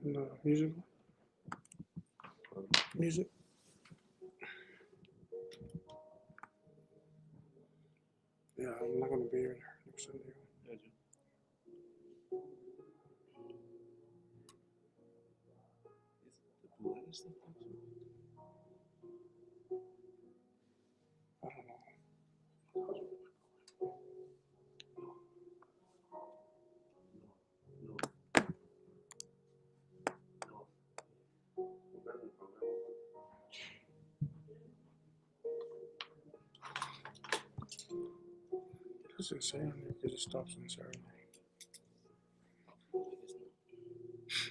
No, music. Music. Yeah, I'm not gonna be here next Sunday. Gotcha. Is the Buleta stuff next week? I don't know. No. No. No. We're better than program. It doesn't say on there because it stops on Saturday. I guess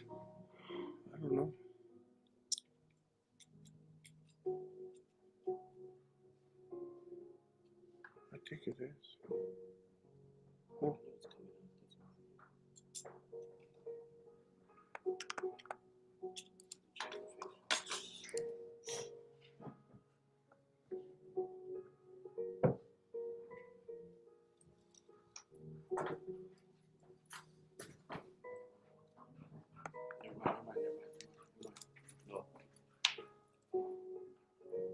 not. I don't know. I think it is. I know it's coming up. That's all. Check the Facebook. Never mind, never mind, never mind, never mind. No.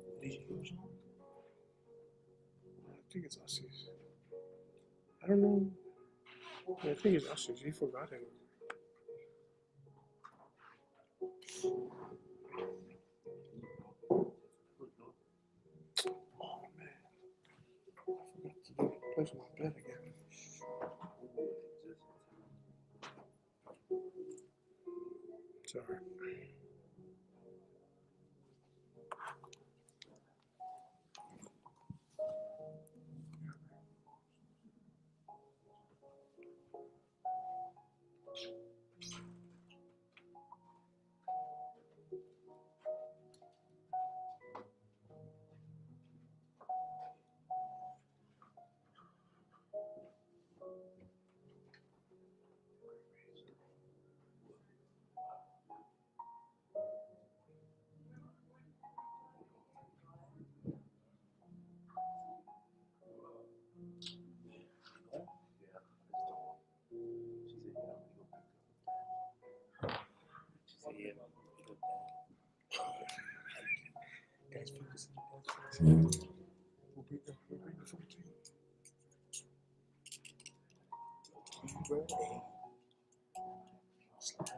Are these yours? I think it's Aussies. I don't know. Yeah, I think it's Aussies. He forgot it. Oh man, I forgot to do place my bed again. Sorry. Yeah, I just don't want. She said, yeah, I'm gonna go pick up dad. She said, yeah, I'm gonna pick up dad. Dad's focusing. Dad's focusing. We'll be the 14. You ready? Slide.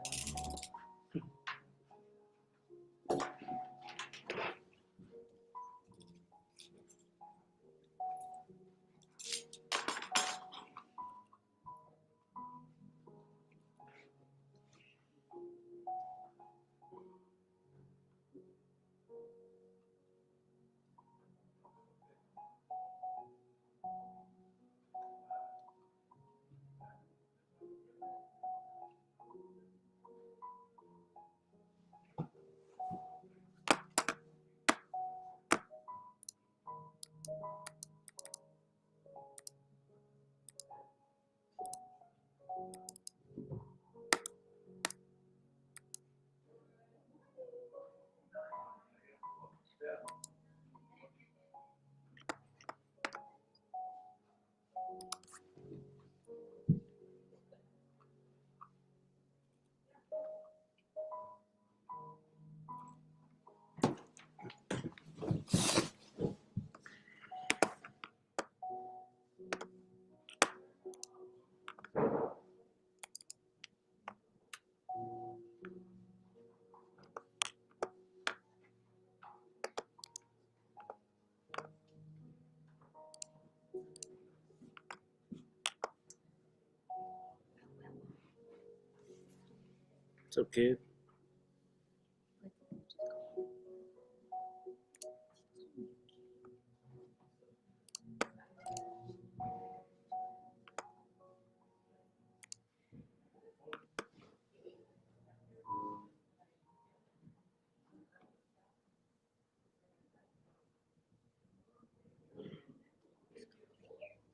What's up, kid?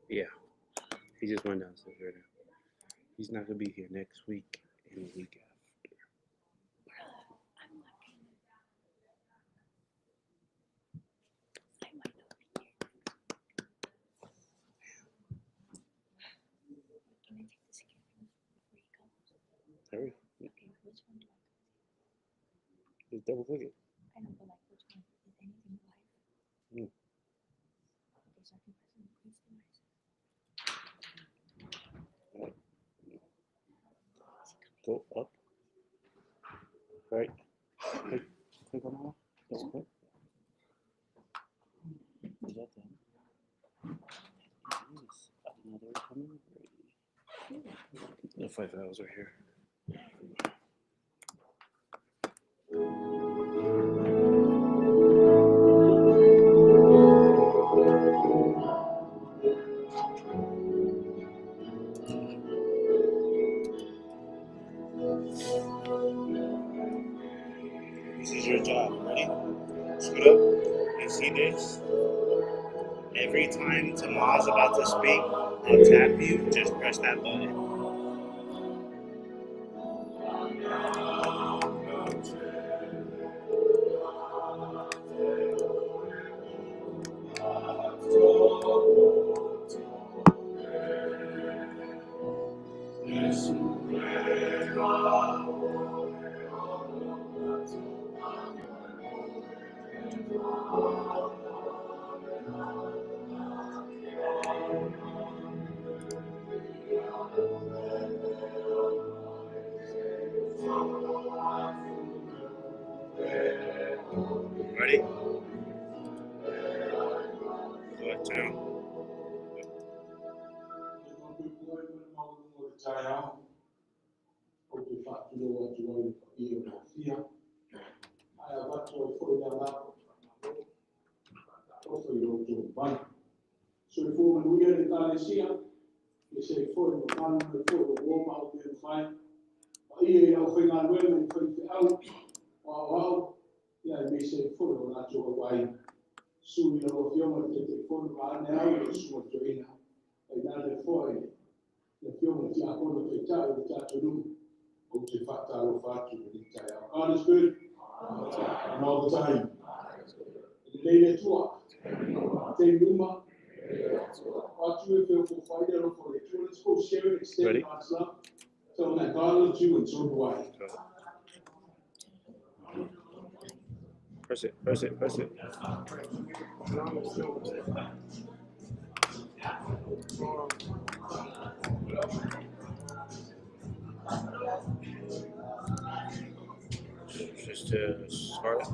Yeah, he just went downstairs right now. He's not gonna be here next week and the week after. I'm not gonna. I might not be here next week. Can I take the security before he comes? Hurry. Okay, which one do I go to? Double click it. I know, but like, which one? Is anything live? Mm. Okay, so I can press increase the noise. Right. Is it coming? Go up. Right. Click, click on that one. Double click. Is that them? It is another coming ready. The 5 hours right here. This is your job. Ready? Scoot up. You see this? Every time Tamaz about to speak, I'll tap you. Just press that button. Ready? Go ahead, turn on. Ou te whaaturoa atu ai le paia o ngā fia. Ai a watu ai foi le lako whaamalo, i roto o mai. Soifua manuia le ekalesia, e se foi ma malu le foi o uoma o te mawhai. Paia i au whaingaluega i whaifeau, o au au, ia e me se foi o rātou au ai. Sui na lau afioga i le Taitaifono ma ane au le susuga toeaina. Ai nā le foi le afioga i le tiakono taitai o le tatou nuu. Ou te faatalofa atu i lenei taeao. God is good and all the time. E lelei le Atua. Taimi uma. O atu e feofoofoai le alofa o le Atua. Let's go share and extend Ready? God's love. Tell them that God loves you and so do I. Go. Press it, press it, press it. Just to start it.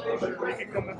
You can come in.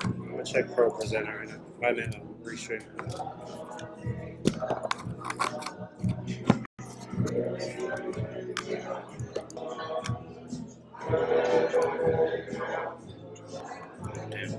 I'm gonna check ProPresenter right now. I mean, Restream. Damn.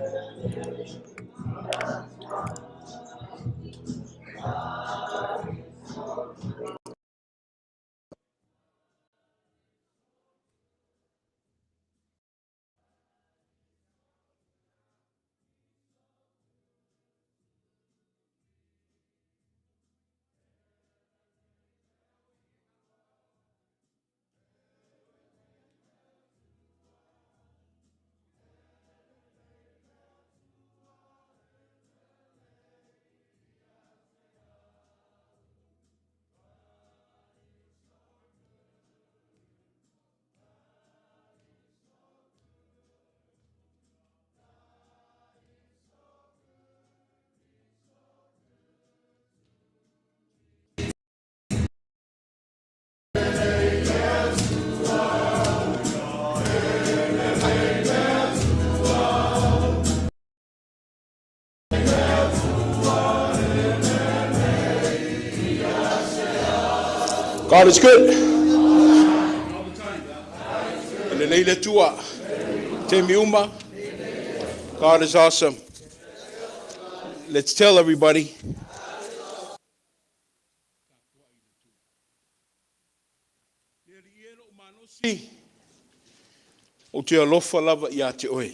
God is good. All the time. E lelei le Atua. Taimi uma. God is awesome. Let's tell everybody. Le Alii e lou malosi, ou te alofa lava ia te oe.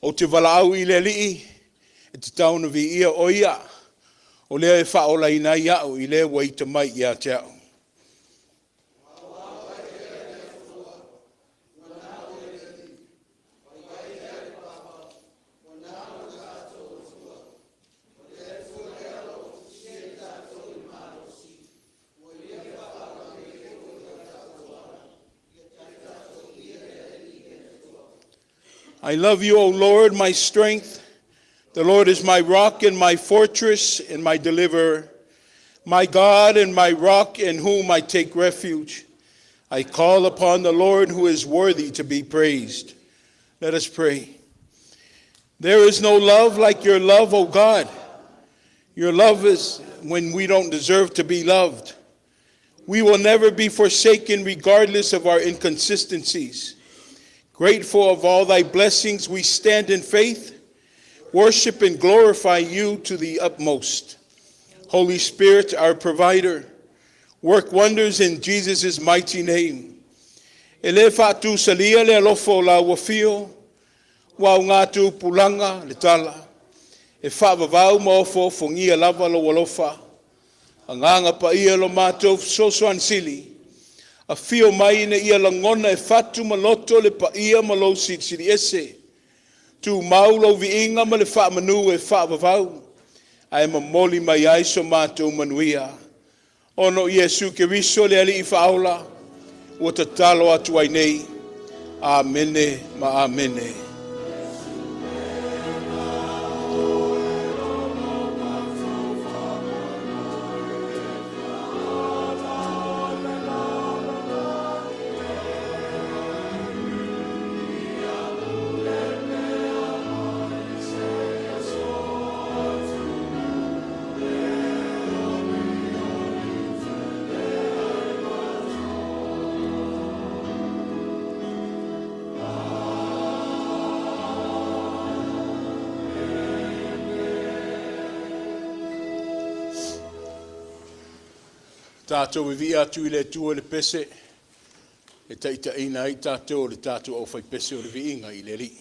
Ou te valaau i le Alii, e tatau ona viia o ia, o lea e faaolaina ai au i le ua ita mai ia te au. I love you, O Lord, my strength. The Lord is my rock and my fortress and my deliverer, my God and my rock in whom I take refuge. I call upon the Lord who is worthy to be praised. Let us pray. There is no love like your love, O God. Your love is when we don't deserve to be loved. We will never be forsaken regardless of our inconsistencies. Grateful of all thy blessings, we stand in faith, worship and glorify you to the utmost. Holy Spirit, our provider, work wonders in Jesus' mighty name. E le faatusalia le alofa o lau afio, ua augā tupulaga le tala, e faavavau ma ofoofogia lava lou alofa. Agaga Paia lo matou Fesoasoani Sili, afio mai ina ia lagona e fatu ma loto le paia ma lou Silisili Ese. Tumau lou viiga ma le faamanu e faavavau, ae momoli mai ai so matou manuia. Ona o Iesu Keriso le Alii Faaola, ua tatalo atu ai nei. Amene ma Amene. Tatou vivii atu i le Atua i le pese e taitaiina ai tatou e le tatou aufaipese o le Viiga i le Alii.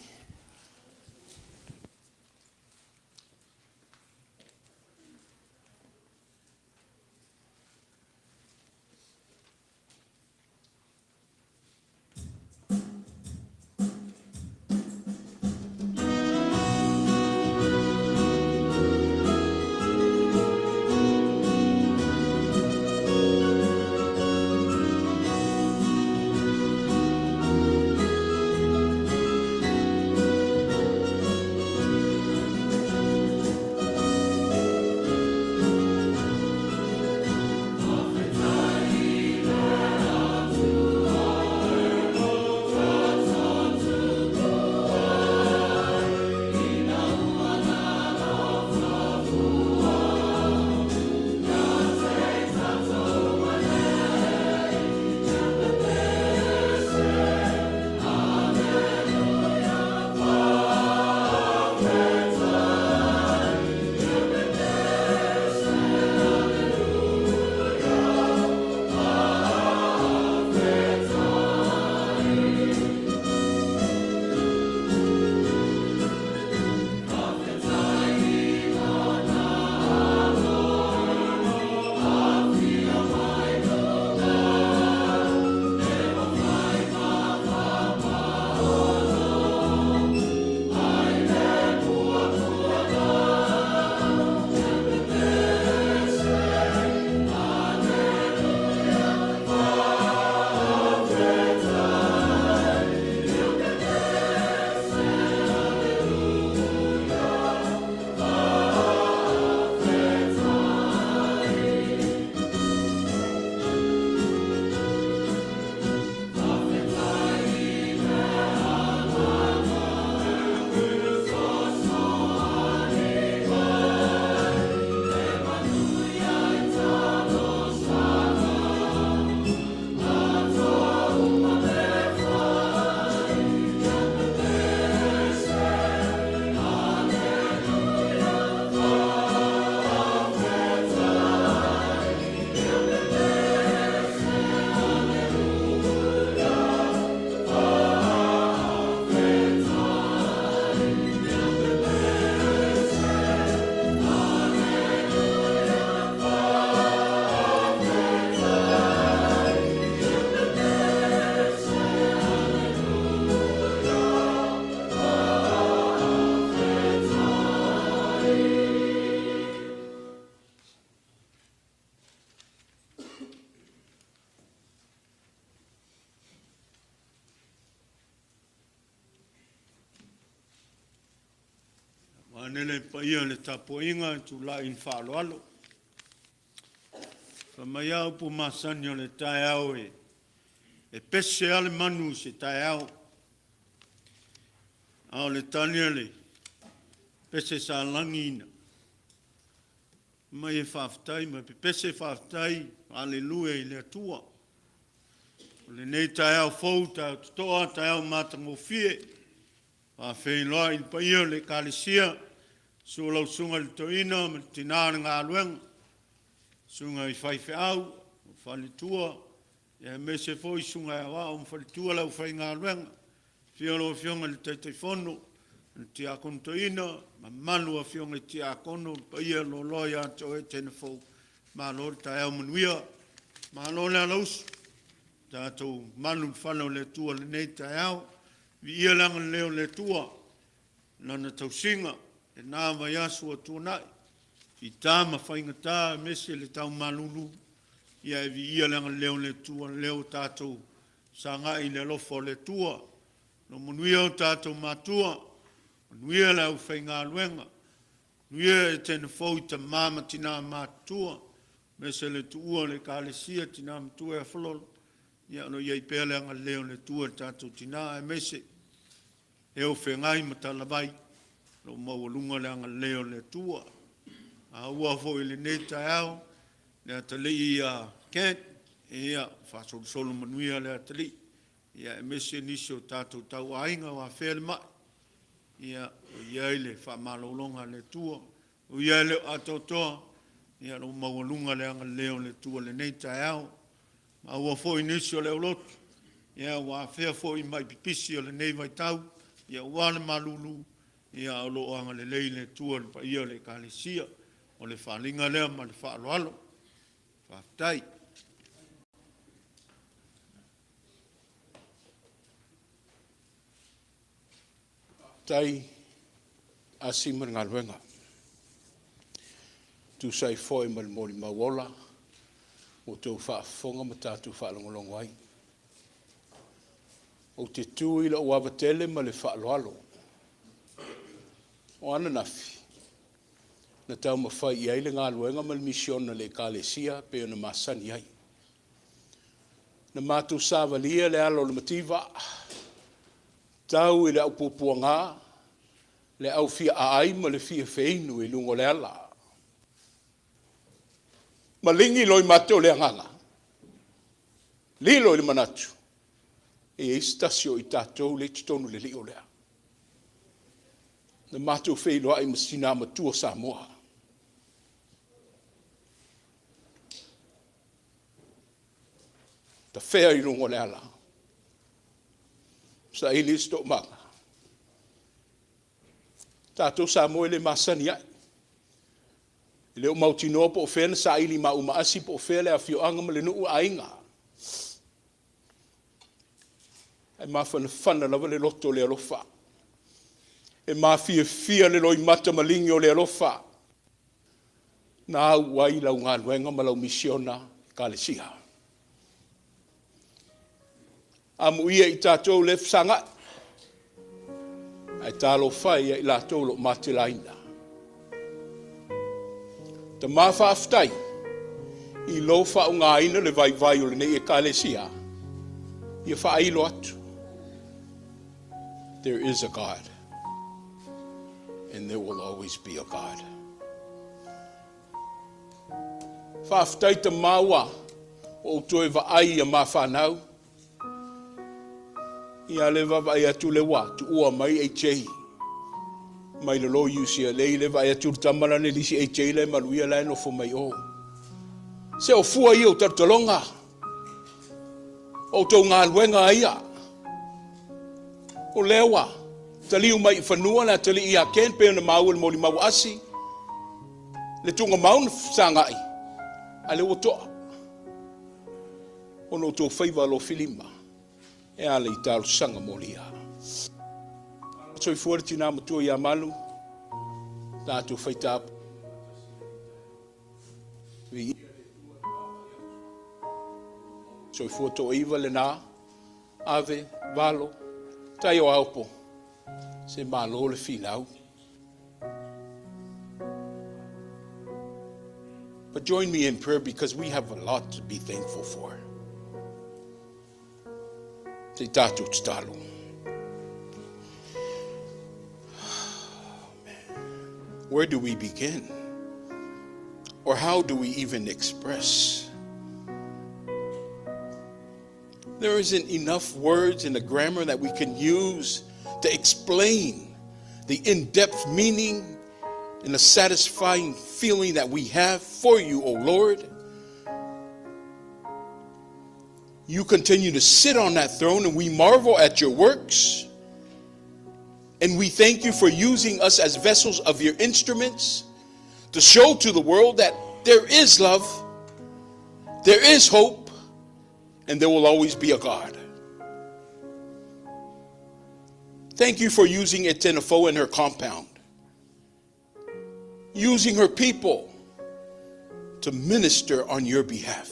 Anele paia o le tapuaiga e tulai i le faaaloalo. Fai mai lava upu masani o le taeao e, e pese lava le manu i se taeao. A o le tali a le pese sa lagiina, mai e faafetai ma pepese faafetai, aleluia i le Atua. O lenei taeao fou, taeao totoa, taeao matagofie, faafeiloai i le paia o le Ekalesia, susu lau Susuga i le Toeaina ma le Tina o le Galuega, susuga i faifeau, faletua, aemaise foi susuga i aoao ma faletua le aufaigaluega, afio lau Afioga i le Taitaifono, le Tiakono Toeaina, mamalu Afioga i Tiakono, le paia loaloa ia te oe Tenafou, malo le taeao manuia, malo le alausu, tatou malu i le fale o le Atua i lenei taeao. Viia le agalelei o le Atua i Lana tausiga i lena vaiaso ua tuanai, fita ma faigata aemaise le tau malulu, ia e viia le agalelei o le Atua lea ua tatou sagai i le alofa o le Atua. Lo manuia o tatou matua, manuia le aufaigaluega, manuia Etena fou i tama ma tina matutua, aemaise le tuua o le Ekalesia, tina matua ia Fololo, ia o lo o i ai pea le agalelei o le Atua i le tatou tina, aemaise e o feagai ma talavai, o lo o maualuga le agalelei o le Atua. A ua foi i lenei taeao, le atalii ia Kent, ia faasolosolo manuia le atalii, ia aemaise nisi o tatou tauaiga o afea le mai, ia o i ai le faamalologa a le Atua, o ia e le o atoatoa, ia o lo o maualuga le agalelei o le Atua i lenei taeao. Maua foi nisi o le aulotu, ia ua afea foi i mai pipisi o lenei vaitau, ia aua le malulu, ia o lo o agalelei le Atua i le paia o le Ekalesia. O le faaaliga lea ma le faaaloalo. Faafetai. Faafetai Asi ma le galuega. Tusa ai foi ma le molimau ola ua outou faafofoga ma tatou faalogologo ai. Ou te tu i lou ava tele ma le faaaloalo. O ananafi, na taumafai i ai le galuega ma le misiona a le Ekalesia pei ona masani ai. Na matou savalia le alo o le mativa, tau i le aupuapuaga, le au fia aai ma le fia feinu i luga o le ala. Maligi loimata o le agaga, lilo i le manatu, e i ai se tasi o i tatou lea e i totonu i le lio lea. Na matou feiloai ma si tina matua Samoa. Tafea i luga o le ala, saili se toomaga. Tatou Samoa e le masani ai. E le o mautinoa po o fea na saili mauma asi po o fea le afioaga ma le nuu aiga. Ae mafanafana lava le loto o le alofa. E mafiafia le loimata maligi o le alofa. Na au ai lau galuega ma lau misiona Ekalesia. Amuia i tatou lea e fesagai, ae talofa e ia i latou o lo o matelaina. Tama faafetai i lou faaugaina le vaivai o lenei Ekalesia ia faailo atu. There is a God and there will always be a God. Faafetai Tama ua ou toe vaai ia ma fanau. Ia le vaavaai atu le ua tuua mai AJ mai lalo i UCLA le vaai atu le tama lana le isi AJ la e maluia la e nofo mai o. Se o fua ia o talotaloga. O outou galuega ia. O lea ua taliu mai i fanua le atalii ia Ken pei ona maua i le molimau asi. Le tuugamau na fesagai, a lea ua toa. Ona o outou faiva alofilima e ala i talosaga molia. Soifua le tina matua ia Malu, tatou faitapu. Soifua toaiva lena, ave, valo, tai o aopo, se malo le finau. But join me in prayer because we have a lot to be thankful for. Se i tatou tatalo. Where do we begin? Or how do we even express? There isn't enough words in the grammar that we can use to explain the in depth meaning and the satisfying feeling that we have for you, O Lord. You continue to sit on that throne, and we marvel at your works. And we thank you for using us as vessels of your instruments to show to the world that there is love, there is hope, and there will always be a God. Thank you for using Etena Fou and her compound, using her people to minister on your behalf.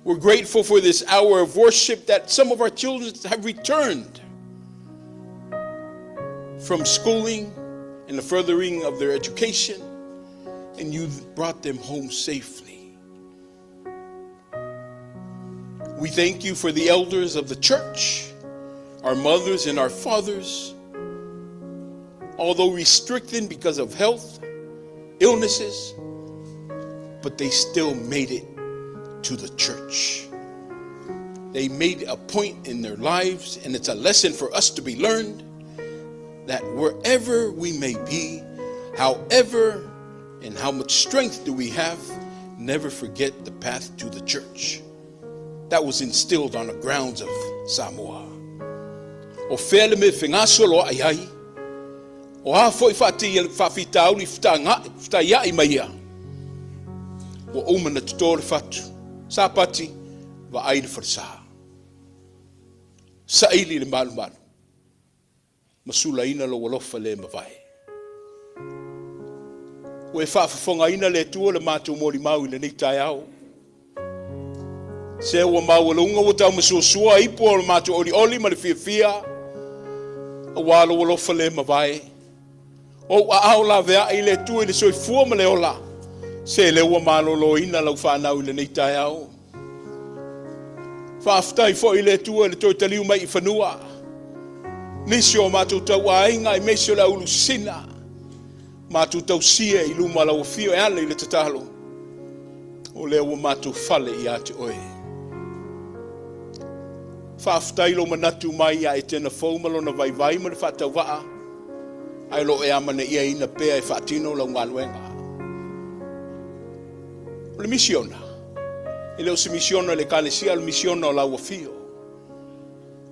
We're grateful for this hour of worship that some of our children have returned from schooling and the furthering of their education, and you brought them home safely. We thank you for the elders of the church, our mothers and our fathers, although restricted because of health, illnesses, but they still made it to the church. They made a point in their lives, and it's a lesson for us to be learned that wherever we may be, however and how much strength do we have, never forget the path to the church. That was instilled on the grounds of Samoa. O fea le mea fegasoloai ai, o a foi faafitauli fetaiai mai ia, ua uma na toto le fatu. Sapati, vaai le falesa. Saili le malumalu. Ma sulaina lou alofa le mavae. Ua e faafofogaina le Atua le matou molimau i lenei taeao. Se ua maualuga ua taumasuasua ipu o le matou olioli ma le fiafia, aua lou alofa le mavae. Ou aao laveai le Atua i le soifua ma le ola, se lea ua maloloina lau fanau i lenei taeao. Faafetai foi i le Atua i le toe taliu mai i fanua. Nisi o matou tauaiga aemaise o le aulusina, matou tausia i luma o lau afio e ala i le tatalo, o lea ua matou fale ia te oe. Faafetai lou manatu mai ia Etena Fou ma lona vaivai ma le faatauvaa, ae o lo o e amanaiaina pea e faatino lau galuega. O le misiona, e le o se misiona i le Ekalesia, o le misiona o lau afio.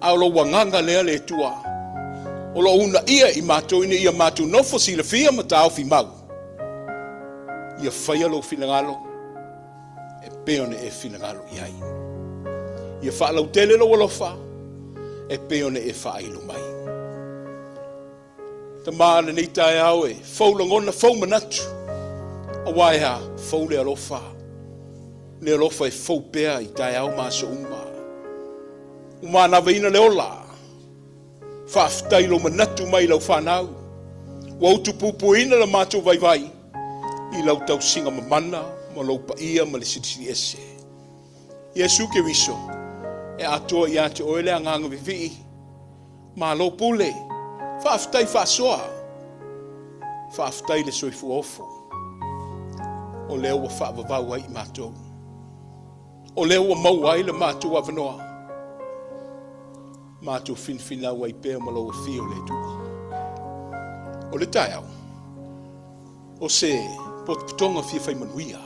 A o lou agaga lea le Atua, o lo o uunaia i matou ina ia matou nofo silafia ma taofi mau, ia faia lou finagalo e pei ona e finagalo i ai. Ia faalautele lou alofa e pei ona e faailo mai. Tama lenei taeao e fou lagona, fou manatu, aua e a, fou le alofa. Le alofa e fou pea i taeao ma aso uma. Ua manavaina le ola. Faafetai lou manatu mai i lau fanau. Ua utupupuina le matou vaivai i lau tausiga mamana ma lou paia ma le silisili ese. Iesu Keriso, e atoa ia te oe le agaga vivii. Malo pule. Faafetai faasoa. Faafetai le soifua ofo. O lea ua faavavau ai i matou. O lea ua maua ai le matou avanoa. Matou finafinau ai pea ma lou afio le Atua. O le taeao, o se potopotoga fia fai manuia.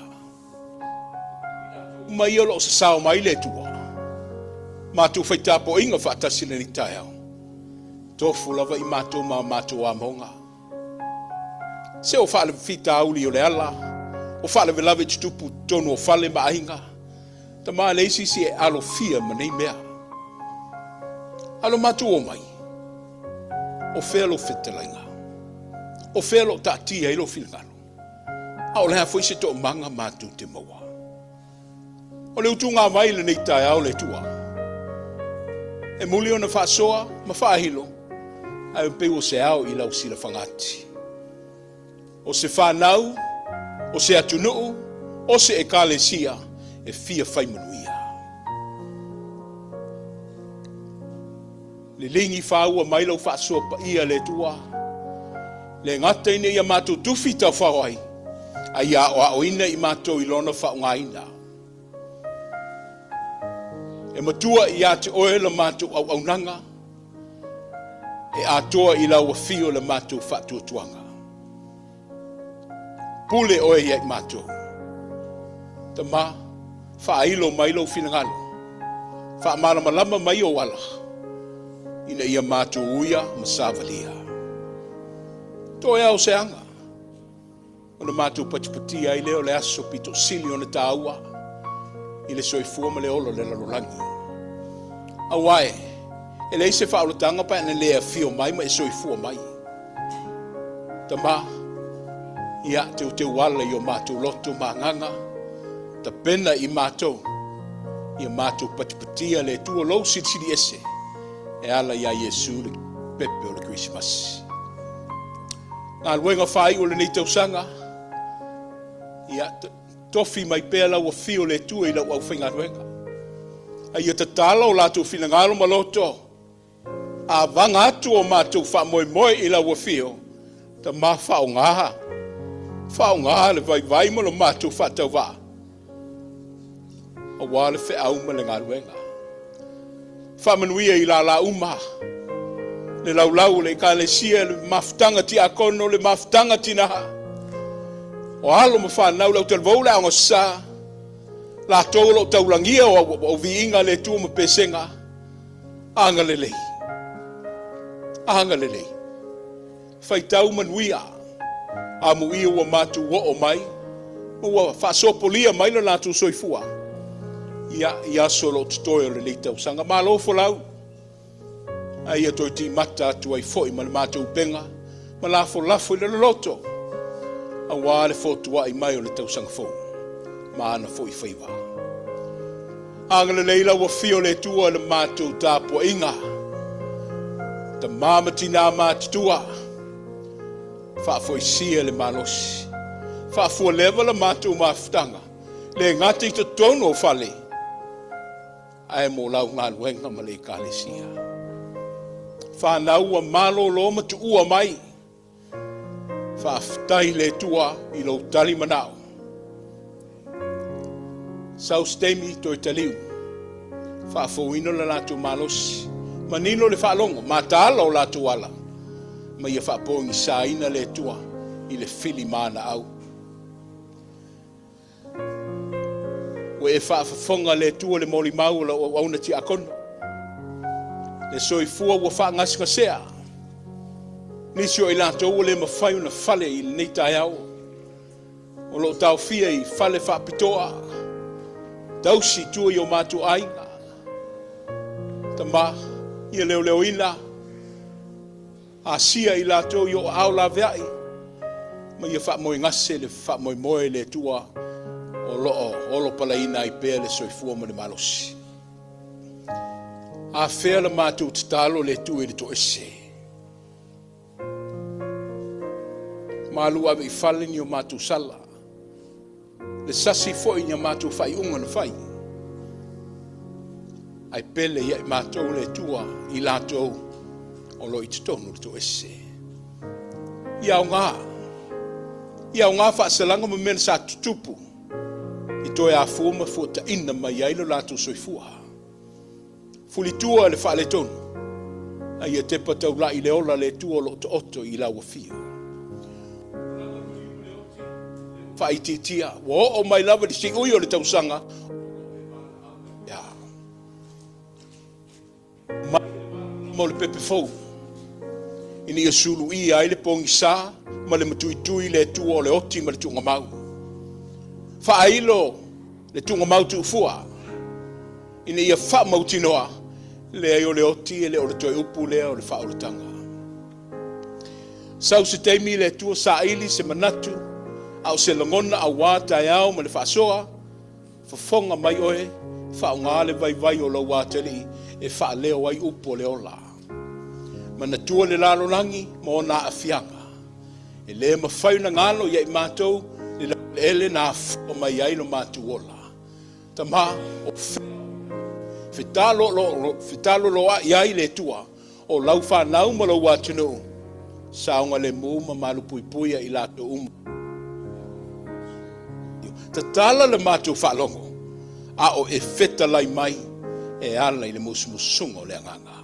Uma ia o lo o sasao mai le Atua. Matou fai tapuaiga faatasi i lenei taeao. Tofu lava i matou ma matou amoga. Se o faalefitauli o le ala, o faalavelave tutupu totonu o fale ma aiga. Tama leai se isi e alofia ma nei mea. A lo matou omai, o fea lou fetalaiga? O fea o lo o taatia ai lou finagalo? A o le a foi se toomaga matou te maua? O le utuga vai i lenei taeao le Atua. E muli ona faasoa ma faahilo, ae pei ua se ao i lau silafagati. O se fanau o se atunuu, o se Ekalesia e fia fai manuia. Liligi faaua mai lau faasoa paia le Atua, le gata ina ia matou tufi taufao ai, a ia aoaoina i matou i lona faaaogaina. E matua ia te oe la matou auaunaga, e atoa i lau afio le matou faatuatuaga. Pule oe ia i matou. Tama, faailo mai lou finagalo, faamalamalama mai ou ala, ina ia matou uia ma savalia. Toe ao se aga, ona matou patipatia ai lea o le aso pito sili ona taua i le soifua ma le ola o le lalolagi. Aua e, e leai se faaolataga pe ana le afio mai ma e soifua mai. Tama, ia teuteu ala i o matou loto ma agaga, tapena i matou, ia matou patipatia le Atua lou silisili ese e ala iā Iesu le pepe o le Kerisimasi. Galuega faaiu o lenei tausaga, ia tofi mai pea lau afio le Atua i lau aufaigaluega. A ia tatala o latou finagalo ma loto, Avaga atu o matou faamoemoe i lau afio, Tama faaaoga, faaaoga le vaivai ma lo matou faatauvaa, aua le feau ma le galuega. Faamanuia i lala uma, le laulau o le Ekalesia, le mafutaga tiakono, le mafutaga tina, o alo ma fanau, le autalavou, le aogasa, latou o lo o taulagia o au viiga a le Atua ma pesega, Agalelei. Agalelei. Faitau manuia. Amuia ua matou oo mai ma ua faasopolia mai lo latou soifua ia, i aso o lo o totoe o lenei tausaga. Malo folau, a ia toe timata atu ai foi ma le matou upega ma lafolafo i le loloto, aua le fotuai mai o le tausaga fou ma ana foi faiva. Agalelei lau Afio le Atua i le matou tapuaiga, tama ma tinā matutua, faafoisia le malosi, faafualeva la matou mafutaga, le gata i totonu o fale, ae mo lau galuega ma le Ekalesia. Fanau ua malolo ma tuua mai, Faafetai le Atua i lou tali manao. Sau se taimi toe taliu, faafouina le latou malosi, manino le faalogo, mataala o latou ala, ma ia faapogisaina le Atua i le fili manaau. Ua e faafofoga le Atua i le molimau o lau auauna tiakono, le soifua ua faagasegasea, nisi o i latou ua le mafai ona fale i lenei taeao, o lo o taofia i fale faapitoa, tausi i tua i o matou aiga. Tama, ia leoleoina, Asia i latou i o aao laveai, ma ia faamoegase le faamoemoe i le Atua o lo o olopalaina ai pea le soifua ma le malosi. Afea la matou tatalo le Atua i le toese. Malu ave i fale ni o matou sala. Le sasi foi i a matou faaiuga na fai, ae pele ia i matou le Atua i latou o lo o i totonu o le toese. Ia aoga, ia aoga faasalaga ma mea na sa tutupu i toe afua ma fuataina mai ai lo latou soifua. Fulitua le faaletonu, a ia tepa taulai i le ola le Atua o lo o taoto i lau afio. Faaitiitia, ua oo mai lava i le siui o le tausaga, ia, mai mo le pepe fou, ina ia suluia ai le pogisa ma le matuitui le Atua o le oti ma le tuugamau. Faailo le tuugamau tuufua, ina ia faamautinoa, leai o le oti e le o le toe upu lea o le faaolataga. Sau se taimi le Atua saili se manatu a o se lagona aua taeao ma le faasoa, fofoga mai oe, faaaoga le vaivai o lou atalii e faaleo ai upu o le ola. Manatua le lalolagi ma ona aafiaga. E le mafai ona galo ia i matou le Eleele na afua mai ai lo matou ola. Tama, o fea o i ai? Fetaloloa'i ai le Atua o lau fanau ma lou atunuu, saogalemu ma malupuipuia i latou uma. Tatala le matou faalogo, a o e fetalai mai e ala i le musumusuga o le Agaga.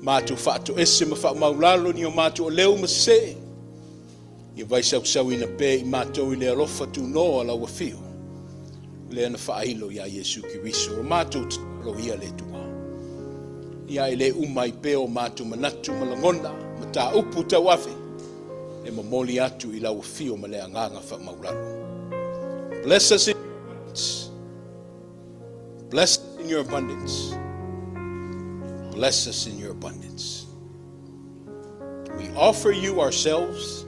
Matou faatoese ma faamaulalo ni o matou aleu ma sesee, ia vaisausauina pea i matou i le alofa tunoa o lau Afio, lea na faailo iā Iesu Keriso. O matou tatalo ia le Atua, ia e le uma ai pea o matou manatu ma lagona, mataupu tauave, e momoli atu i lau Afio ma le Agaga faamaulalo. Bless us in your abundance. Bless us in your abundance. Bless us in your abundance. We offer you ourselves,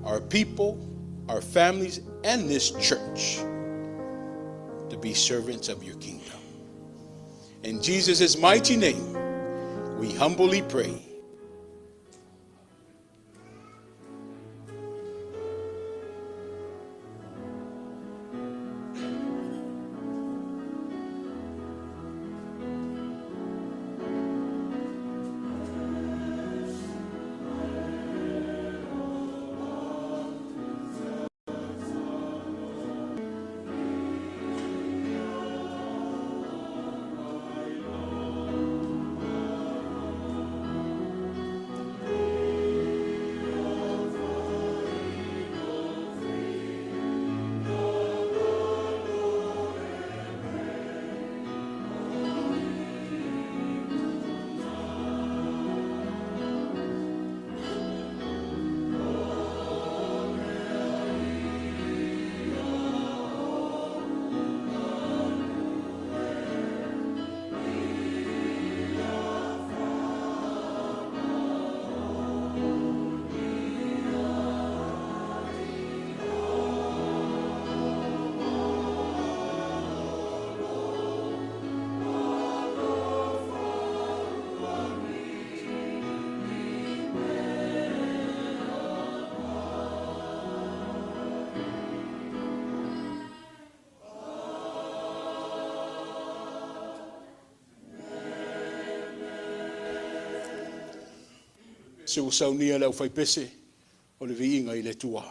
our people, our families, and this church to be servants of your kingdom. In Jesus' mighty name, we humbly pray. Se ua saunia le aufaipese o le viiga i le Atua.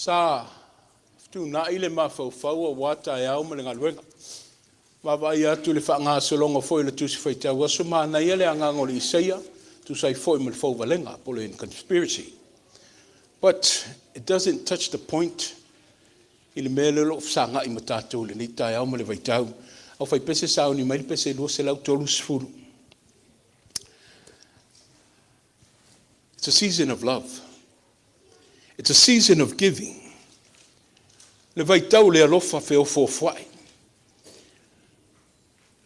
Sa fetuunai le mafaufau aua taeao ma le galuega. Vaavaai atu i le faagasologa foi o le Tusi Faitau Aso, manaia le agaga o le Isaia, tusa ai foi ma le fauvalega po o le conspiracy. But it doesn't touch the point i le mea lea o lo o fesagai ma tatou i lenei taeao ma le vaitau. Aufaipese sauni mai le pese 230. It's a season of love. It's a season of giving. Le vaitau le alofa feofoofoai.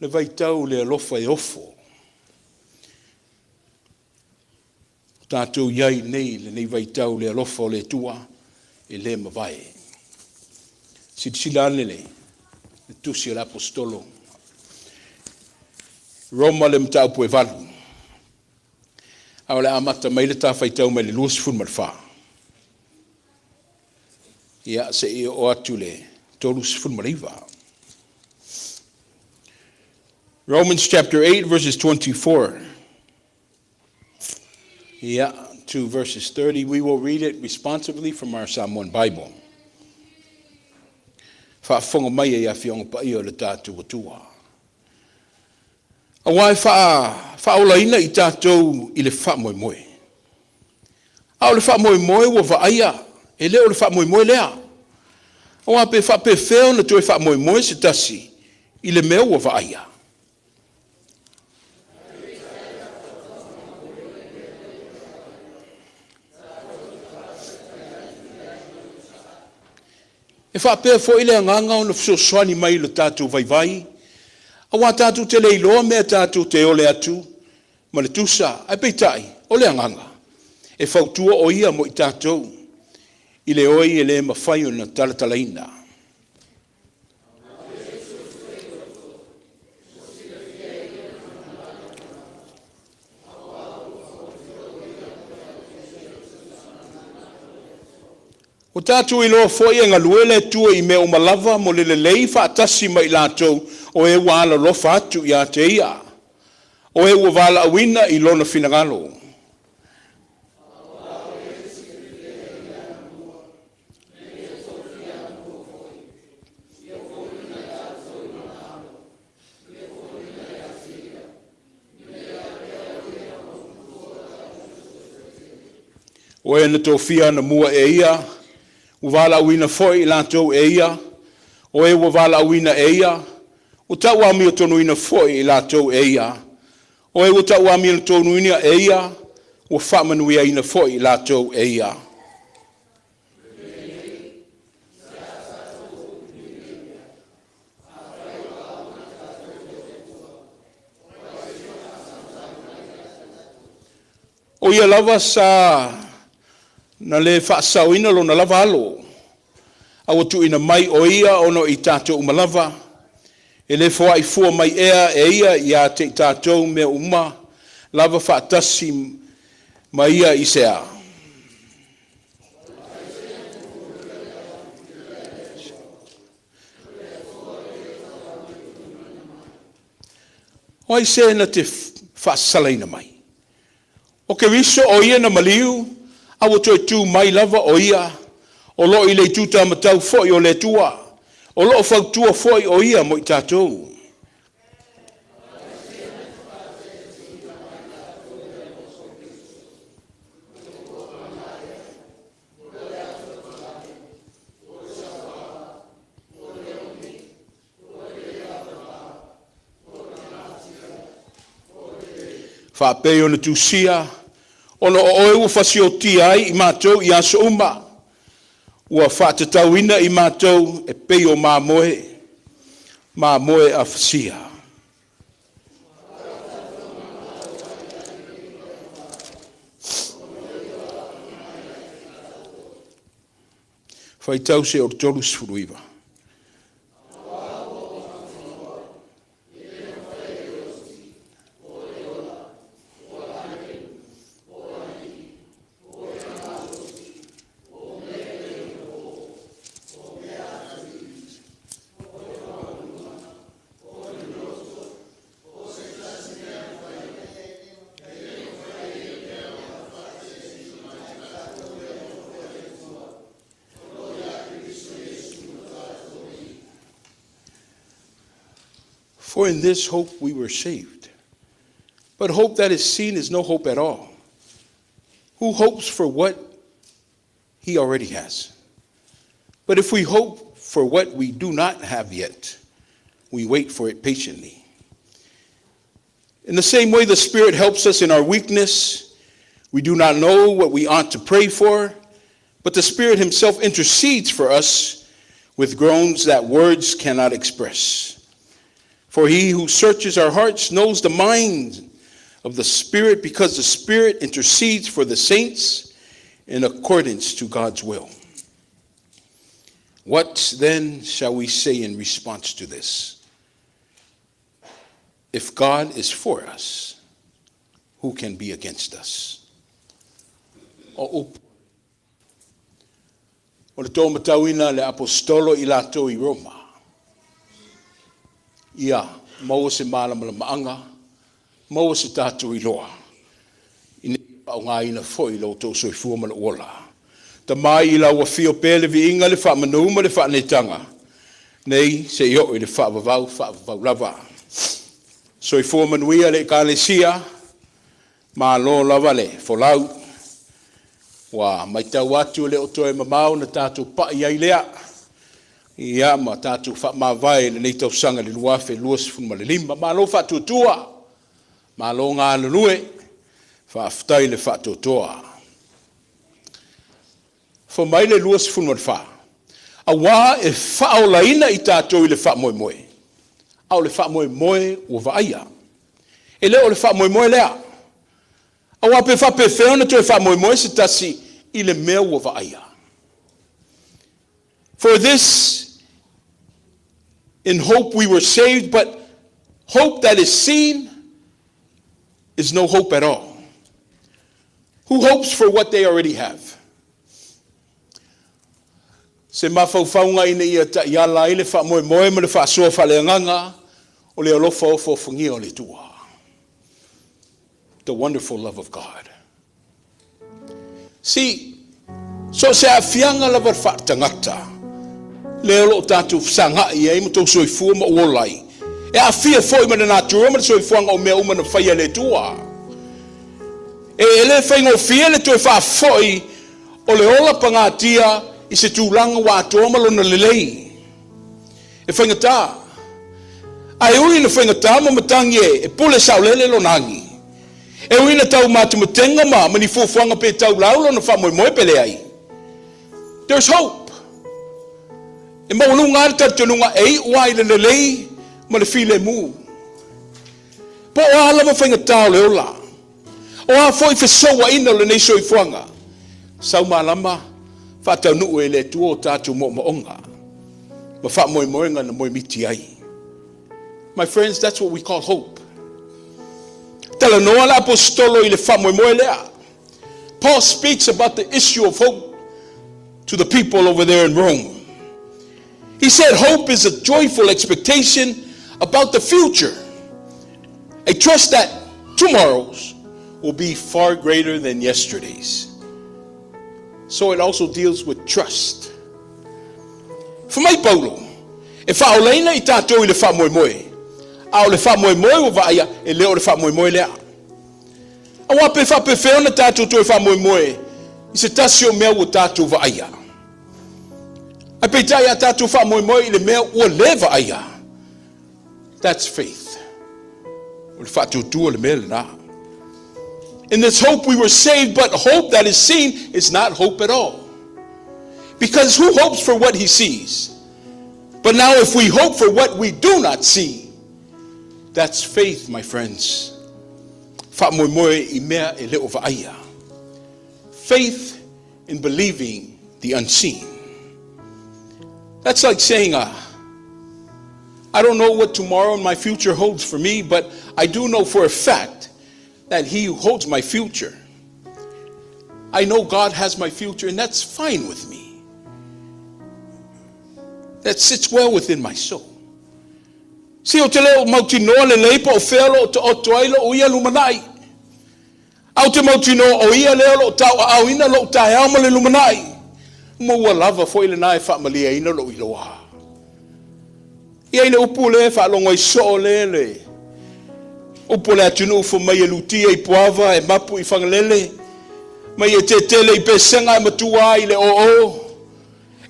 Le vaitau le alofa e ofo. Tatou i ai nei i lenei vaitau le alofa o le Atua e le mavae. Silasila ane le tusi a le Aposetolo. Roma le mataupu e 8. A o le amata mai le ta faitau mai le 24. Ia, se i oo atu le 39. Romans chapter 8 verses 24. Yeah, to verses 30. We will read it responsively from our Samoan Bible. Faafofoga mai e afioga paia o le tatou Atua. Aua e faaolaina i tatou i le faamoemoe. A o le faamoemoe ua vaaia, e le o le faamoemoe lea. Aua pe faapefea ona toe faamoemoe se tasi i le mea ua vaaia. E faapea foi le agaga ona fesoasoani mai i le tatou vaivai, aua tatou te le iloa mea tatou te ole atu ma le tusa, ae peitai, o le agaga, e fautua o ia mo i tatou i le oi e le mafai ona talatalaina. Ua tatou iloa foi e galue le Atua i mea uma lava mo le lelei faatasi ma i latou o e ua alolofa atu ia te ia, o e ua valaauina i lona finagalo. O e na tofia anamua e ia, ua valaauina foi i latou e ia, o e ua valaauina e ia, ua tauamiotonuina foi i latou e ia, o e ua tauamiotonuina e ia, ua faamanuiaina foi i latou e ia. O ia lava sa na le faasaoina lona lava alo, a ua tuuina mai o ia ona o i tatou uma lava, e le foai fua mai ea e ia ia te i tatou mea uma lava faatasi ma ia i se a? O ai se na te faasalaina mai? O Keriso o ia na maliu, a ua toe tu mai lava o ia, o lo o i le ituta matau foi o le Atua, o lo o fautua foi o ia mo i tatou. Faapei ona tusia, ona o oe ua fasiotia ai i matou i aso uma, ua faatatauina i matou e pei o mamoe, mamoe afasia. Faitau se o le 39. For in this hope we were saved. But hope that is seen is no hope at all. Who hopes for what he already has? But if we hope for what we do not have yet, we wait for it patiently. In the same way, the Spirit helps us in our weakness. We do not know what we ought to pray for, but the Spirit Himself intercedes for us with groans that words cannot express. For He who searches our hearts knows the mind of the Spirit, because the Spirit intercedes for the saints in accordance to God's will. What then shall we say in response to this? If God is for us, who can be against us? O upu o le tōmatauina le apostolo i latou i Roma. Ia maua se malamalamaaga, maua se tatou iloa, ina ia faaaogaina foi lo outou soifua ma lou ola. Tama i lau afio pea le viiga, le faamanu ma le faaneetaga, nei seia oo i le faavavau, faavavau lava. Soifua manuia le Ekalesia, malo lava le folau. Ua matau atu e le o toe mamao ona tatou pai ai lea, ia ma tatou faamavae i lenei tausaga i le 2025. Malo faatuatua, malo galulue, faafetai le faatoatoa. Fai mai le 24, auā e faaolaina i tatou i le faamoemoe, a o le faamoemoe ua vaaia. E le o le faamoemoe lea. Auā pe faapefea ona toe faamoemoe se tasi i le mea ua vaaia. For this, in hope we were saved, but hope that is seen is no hope at all. Who hopes for what they already have? Se mafaufauga ina ia taiala ai le faamoemoe ma le faasoa faaleagaga o le alofa ofoofogia o le Atua. The wonderful love of God. See, so o se aafiaga lava faaletagata, lea o loo tatou fesagai ai ma tou soifua ma ou ola ai, e aafia foi ma le natura ma le soifuaga o mea uma na faia e le Atua. E le faigofie le toe faafoi o le ola pagatia i se tulaga ua atoa ma lona lelei. E faigata. Ae ui ina faigata ma matagi e pule saolele lona agi. E ui ina tau matumatega ma ni fuafuaga pe tau lau lona faamoemoe pe leai. There's hope. E maualuga lava le talitonuga e iu lava i le lelei ma le filemu. Po o a lava faigata o le ola, o a foi fesouaina o lenei soifuaga, sau malama faataunuu e le Atua o tatou moomooga ma faamoemoega na moemiti ai. My friends, that's what we call hope. Talanoa le aposetolo i le faamoemoe lea. Paul speaks about the issue of hope to the people over there in Rome. He said hope is a joyful expectation about the future, a trust that tomorrow's will be far greater than yesterday's. So it also deals with trust. Fai mai Paulo, e faaolaina i tatou i le faamoemoe, a o le faamoemoe ua vaaia, e le o le faamoemoe lea. Auā pe faapefea ona tatou toe faamoemoe i se tasi o mea ua tatou vaaia? Ae peitai a tatou faamoemoe i le mea ua le vaaia, that's faith. O le faatuatua le mea lena. In this hope we were saved, but hope that is seen is not hope at all. Because who hopes for what he sees? But now if we hope for what we do not see, that's faith, my friends. Faamoemoe i mea e le o vaaia. Faith in believing the unseen. That's like saying, I don't know what tomorrow and my future holds for me, but I do know for a fact that He who holds my future, I know God has my future, and that's fine with me. That sits well within my soul. Se ou te le o mautinoa lelei po o fea o loo taoto ai lou ia lumanai. Ae ou te mautinoa o ia lea o loo tauaaoina lou taeao ma le lumanai. Ma ua lava foi lena e faamalieina lou iloa. E i ai le upu lea e faalogo ai soo lea le upu o le atunuu fai mai e lutia i Puava e mapu i Fagalele, mai e tetele i Pesega ae matua i le oo.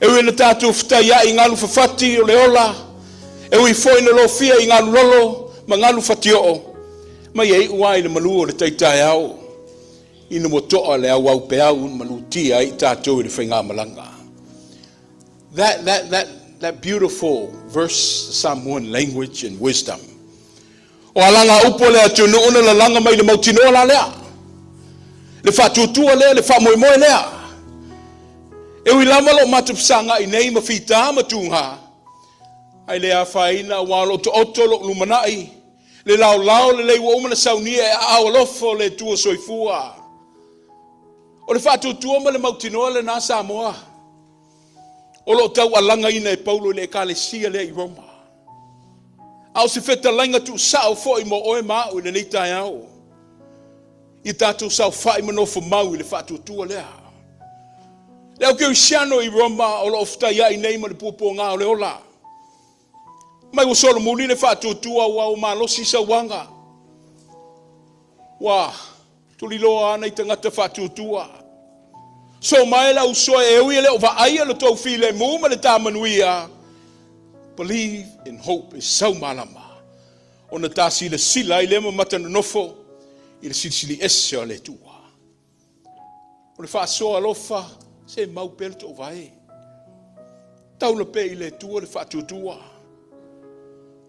E ui ina tatou fetaiai i galu fafati o le ola, e ui foi ina lofia i galu lolo ma galu fatioo, mai e iu lava i le malu o le tai taeao, ina ua toa le auaupeau na malutia ai i tatou i le faigamalaga. That, that, that, that beautiful verse, Samoan language and wisdom. O alaga upu o le atunuu na lalaga mai le mautinoa la lea. Le faatuatua lea, le faamoemoe lea. E ui lava lo matou fesagai nei ma fita ma tuga, ae le afaina aua o lo o taoto lou lumanai, le laolao lelei ua uma ona saunia e aao alofa o le Atua soifua. O le faatuatua ma le mautinoa lena Samoa, o lo o taualagaina e Paulo i le ekalesia lea i Roma. A o se fetalaiga tuusao foi mo oe ma au i lenei taeao, ia tatou saofai ma nofo mau i le faatuatua lea. Le au kerisiano i Roma o lo o fetaiai nei ma le puapuaga o le ola. Mai ua solomuli le faatuatua aua ua malosi sauaga. Ua tuliloa ana i tagata faatuatua. So mai le uso e ui e le o vaaia le tou filemu ma le tāmanuia. Believe in hope e sau malama. Ona ta silasila ai lea ma mata nonofo i le silisili ese o le Atua. O le faasoa alofa, se mau pea le toovae. Taula pea i le Atua le faatuatua.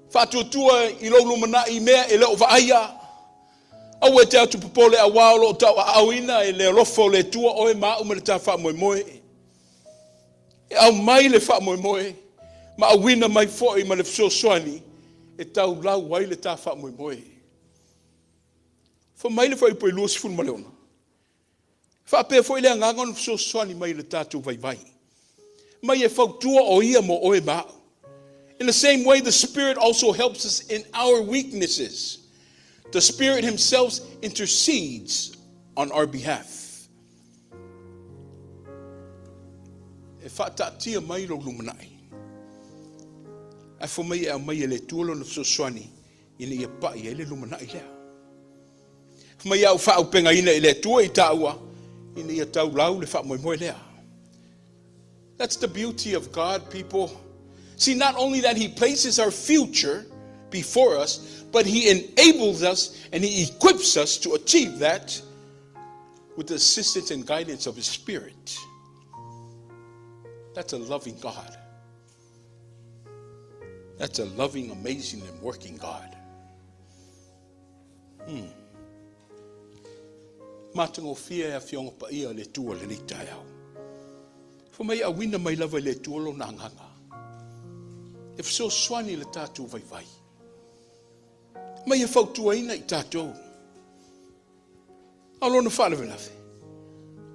Faatuatua i lou lumanai i mea e le o vaaia. Aua e te atu popole aua o lo o tauaaoina e le alofa o le Atua oe ma au ma le ta faamoemoe. E aumai le faamoemoe ma auina mai foi ma le fesoasoani e taulau ai le ta faamoemoe. Fai mai le fuaiupu e 26. Faapea foi le agaga ona fesoasoani mai i le tatou vaivai. Mai e fautua o ia mo oe ma au. In the same way, the Spirit also helps us in our weaknesses. The Spirit Himself intercedes on our behalf. E faataatia mai lou lumanai. Ae fai mai e aumai e le Atua lona fesoasoani ina ia pai ai le lumanai lea. Fai mai a ua faaaupegaina i le Atua i taua ina ia taulau le faamoemoe lea. That's the beauty of God, people. See, not only that He places our future before us, but He enables us and He equips us to achieve that with the assistance and guidance of His Spirit. That's a loving God. That's a loving, amazing, and working God. Matagofie e afioga paia le Atua i lenei taeao. Fai mai auina mai lava i le Atua lona agaga. E fesoasoani i le tatou vaivai. Mai e fautuaina i tatou. A o lona faalavelave,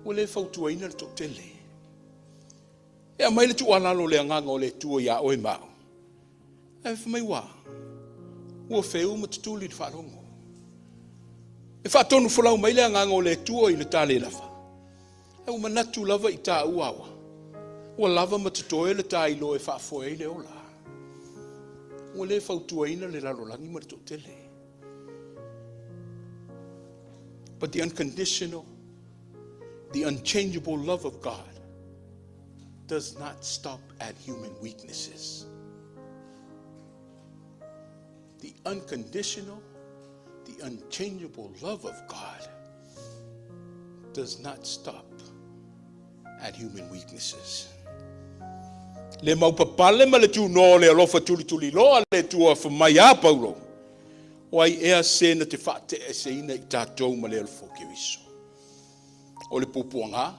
ua le fautuaina le toatele. E aumai le tuualalo o le agaga o le Atua iā oe ma au. Ae fai mai ua, ua feu ma tutuli le faalogo. E faatonu folau mai le agaga o le Atua i le ta le lava. Ae ua manatu lava i tāua aua, ua lava ma totoe le ta iloa e faafoe ai le ola. Ua le fautuaina le lalolagi ma le toatele. But the unconditional, the unchangeable love of God does not stop at human weaknesses. The unconditional, the unchangeable love of God does not stop at human weaknesses. Le maupapale ma le tunoa o le alofa tulituliloa le Atua fai mai a Paulo. O ai ea se na te faateeseina i tatou ma le alofa o Keriso. O le puapuaga,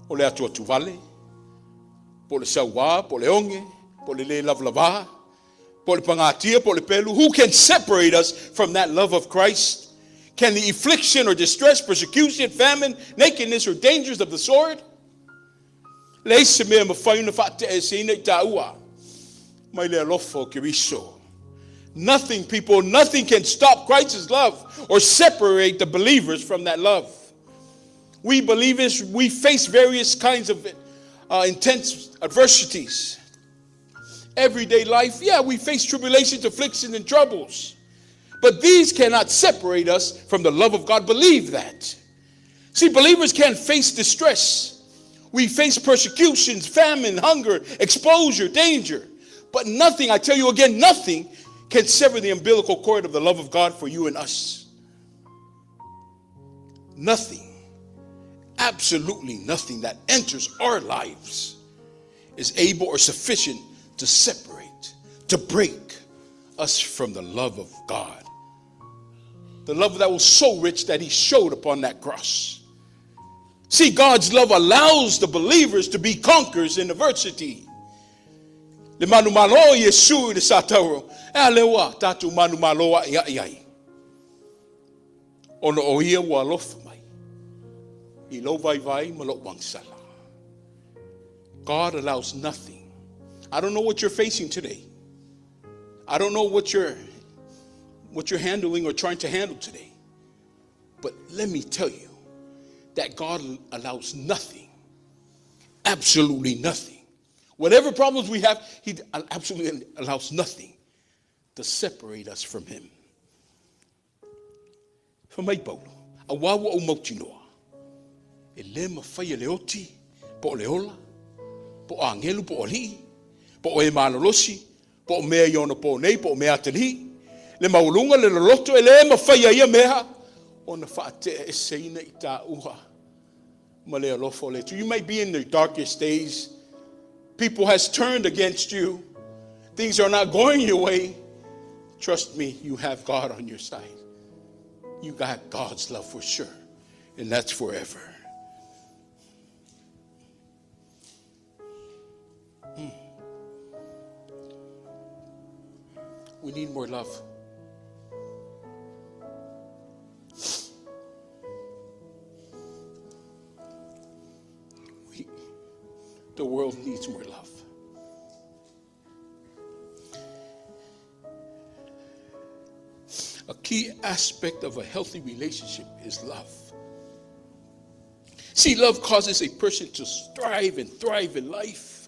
o le atuatuvale, po o le sauā, po o le oge, po o le le lavalava, po o le pagatia, po o le pelu. Who can separate us from that love of Christ? Can the affliction or distress, persecution, famine, nakedness, or dangers of the sword? Leai se mea mafai ona faateeseina i tāua mai le alofa o Keriso. Nothing, people, nothing can stop Christ's love or separate the believers from that love. We believers, we face various kinds of intense adversities. Everyday life, yeah, we face tribulations, afflictions, and troubles. But these cannot separate us from the love of God. Believe that. See, believers can face distress. We face persecutions, famine, hunger, exposure, danger. But nothing, I tell you again, nothing can sever the umbilical cord of the love of God for you and us. Nothing, absolutely nothing that enters our lives is able or sufficient to separate, to break us from the love of God. The love that was so rich that he showed upon that cross. See, God's love allows the believers to be conquerors in adversity. Le manumalo o Iesu i le satauro, e a le ua tātou manumalo a'i a'i ai. Ona o ia ua alofa mai i lou vaivai ma lou agasala. God allows nothing. I don't know what you're facing today. I don't know what you're what you're handling or trying to handle today. But let me tell you that God allows nothing, absolutely nothing. Whatever problems we have, He absolutely allows nothing to separate us from Him. Fai mai Paulo, auā ua ou mautinoa, e le mafai e le oti, po o le ola, po o agelu, po o alii, po o e malolosi, po o mea i ona pō nei, po o mea atalii, le maualuga, le loloto, e le mafai e ia mea ona faateaeseina i tāua ma le alofa o le Atua. You may be in the darkest days. People has turned against you. Things are not going your way. Trust me, you have God on your side. You got God's love for sure, and that's forever. Mm. We need more love. We, the world needs more love. A key aspect of a healthy relationship is love. See, love causes a person to strive and thrive in life.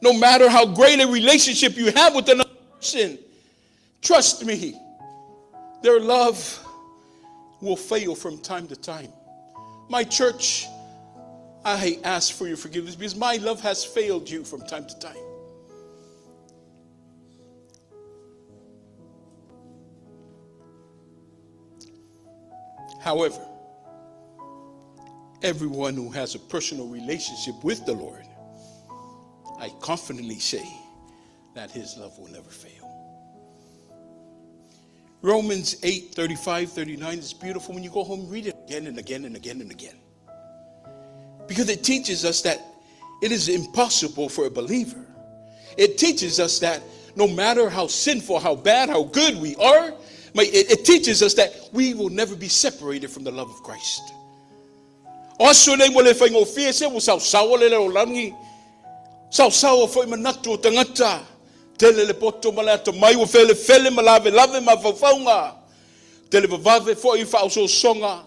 No matter how great a relationship you have with another person, trust me, their love will fail from time to time. My church, I ask for your forgiveness because my love has failed you from time to time. However, everyone who has a personal relationship with the Lord, I confidently say that his love will never fail. Romans 8 35, 39 is beautiful. When you go home, read it again and again and again and again. Because it teaches us that it is impossible for a believer. It teaches us that no matter how sinful, how bad, how good we are, it, it teaches us that we will never be separated from the love of Christ. O aso nei ua le faigofie se ua saosaoa le lalolagi. Saosaoa foi manatu o tagata. Tele le poto ma le atamai ua felefele ma lavelave mafaufauga. Tele vavave foi i faaosoosoga,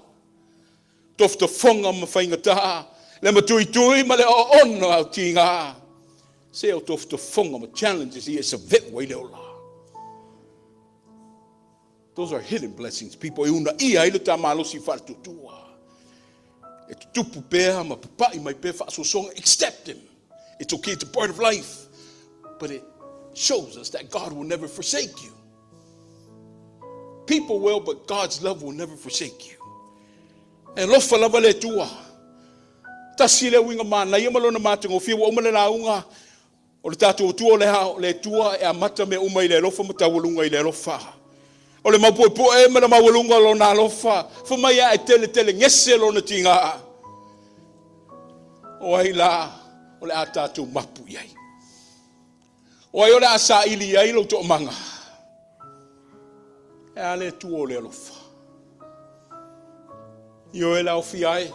tofotofoga ma faigata, le matuitui ma le oona o tiga. Se o tofotofoga ma challenges ia e save'u ai le ola. Those are hidden blessings, people, e uunaia ai le ta malosi faaletuatua. E tutupu pea ma papa'i mai pea faasoasoaga, accept them. It's okay, it's a part of life. But it shows us that God will never forsake you. People will, but God's love will never forsake you. E alofa lava le Atua. Tasi le uiga manaia ma lona matagofie ua uma le lauga O le tatou Atua o le a, le Atua e amata mea uma i le alofa ma taualuga i le alofa. O le maupuepue ma le maualuga o lona alofa, fai mai ae tele tele gese lona tiga. O ai la o le a tatou mapu i ai? O ai o le a saili i ai lou toomaga? E a le Atua o le alofa? Ioe le aofia ai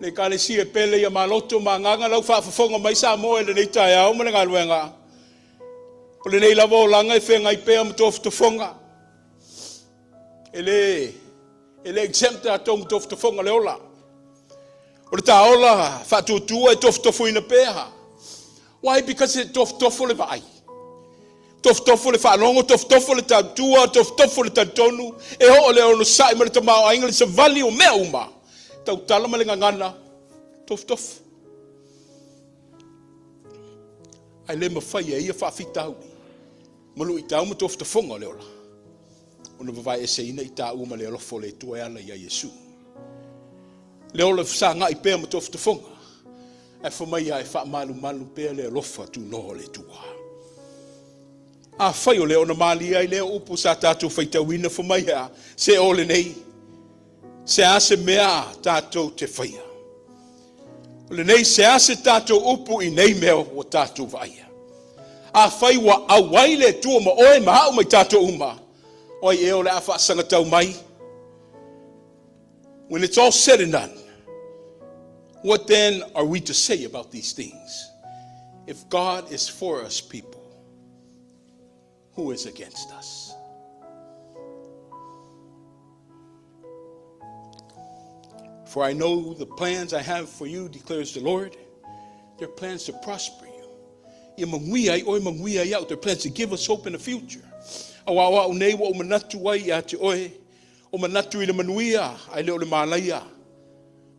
le Ekalesia e pele ia maloto ma agaga lau faafofoga mai Samoa i lenei taeao ma le galuega. O lenei lava olaga e feagai pea ma tofotofoga. E le, e le exempt tatou ma tofotofoga le ola. O le taola faatuatua e tofotofoina pea. Why? Because e tofotofo le vaai. Tofotofo le faalogo, tofotofo le tautua, tofotofo le talitonu, e oo le onosai ma le tamaoaiga, le savali o mea uma. Tautala ma le gagana, tofotofo. Ae le mafai e ia faafitauli ma luitau ma tofotofoga o le ola ona vavaeeseina i taua ma le alofa o le Atua e ala ia Iesu. Le ola fesagai pea ma tofotofoga, ae fai mai e faamalumalu pea le alofa tunoa o le Atua. Afai o lea ona malie ai lea upu sa tatou faitauina fai mai e a, se o lenei, se a se mea tatou te faia. O lenei se a se tatou upu i nei mea ua tatou vaaia. Afai ua auai le Atua ma oe ma au ma i tatou uma, o ai ea o le a faasagatau mai? When it's all said and done, what then are we to say about these things? If God is for us, people, who is against us? For I know the plans I have for you, declares the Lord. They're plans to prosper you. Ia manuia ai oe, manuia ai au. They're plans to give us hope in the future. Auā o au nei ua ou manatu ai ia te oe, o manatu i le manuia, ae le o le malaia.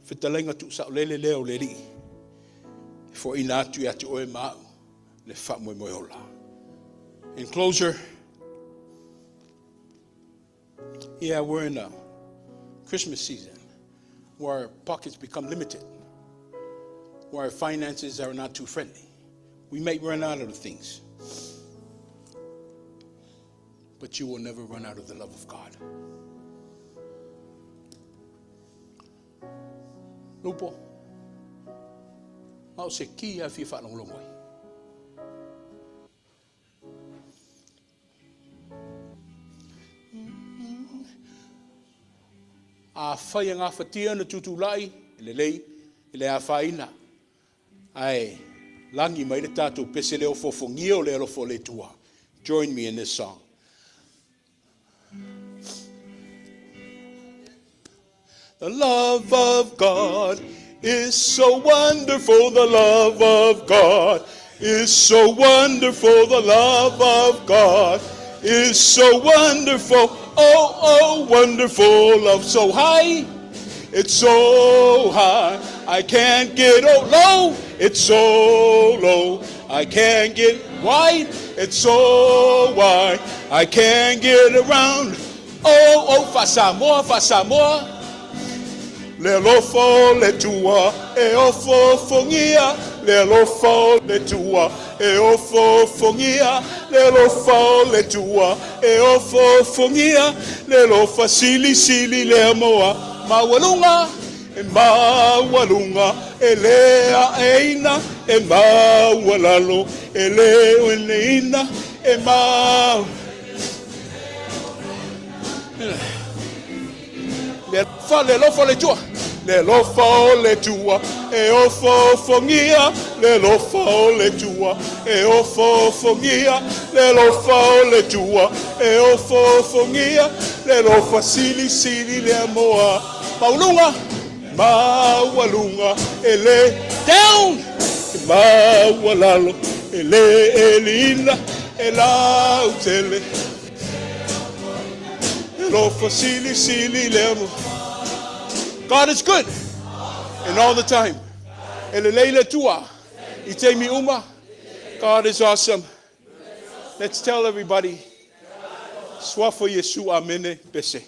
Fetalaiga tuusaolele lea o le Alii, e foaiina atu ia te oe ma au le faamoemoe ola. In closure, yeah, we're in a Christmas season where our pockets become limited, where our finances are not too friendly. We may run out of things, but you will never run out of the love of God. Lupo, ma o se ki a fia whaalongolongo ai. Afai e gafatia na tutulai, e lelei, e le afaina. Ae lagi mai le tatou pese lea o fofogia o le alofa o le Atua. Join me in this song. The love of God is so wonderful. The love of God is so wonderful. The love of God is so wonderful. Oh, oh, wonderful love. So high. It's so high. I can't get oh, low. It's so low. I can't get wide. It's so wide. I can't get around. Oh, oh, faa-Samoa, faa-Samoa. Le alofa o le Atua e ofoofogia, le alofa o le Atua e ofoofogia, le alofa o le Atua e ofoofogia, le alofa silisili lea moa maualuga, e maualuga, e le aeina, e maualalo, e le oeneina, e mau. Le alofa, le alofa o le Atua. Le alofa o le Atua e ofoofogia, le alofa o le Atua e ofoofogia, le alofa o le Atua e ofoofogia, le alofa silisili lea moa. Maualuga, maualuga, e le down, e maualalo, e le eliina, e lautele. Alofa silisili lea mo. God is good and all the time. E lelei le Atua i taimi uma. God is awesome. Let's tell everybody. Suafa Iesu amene pese.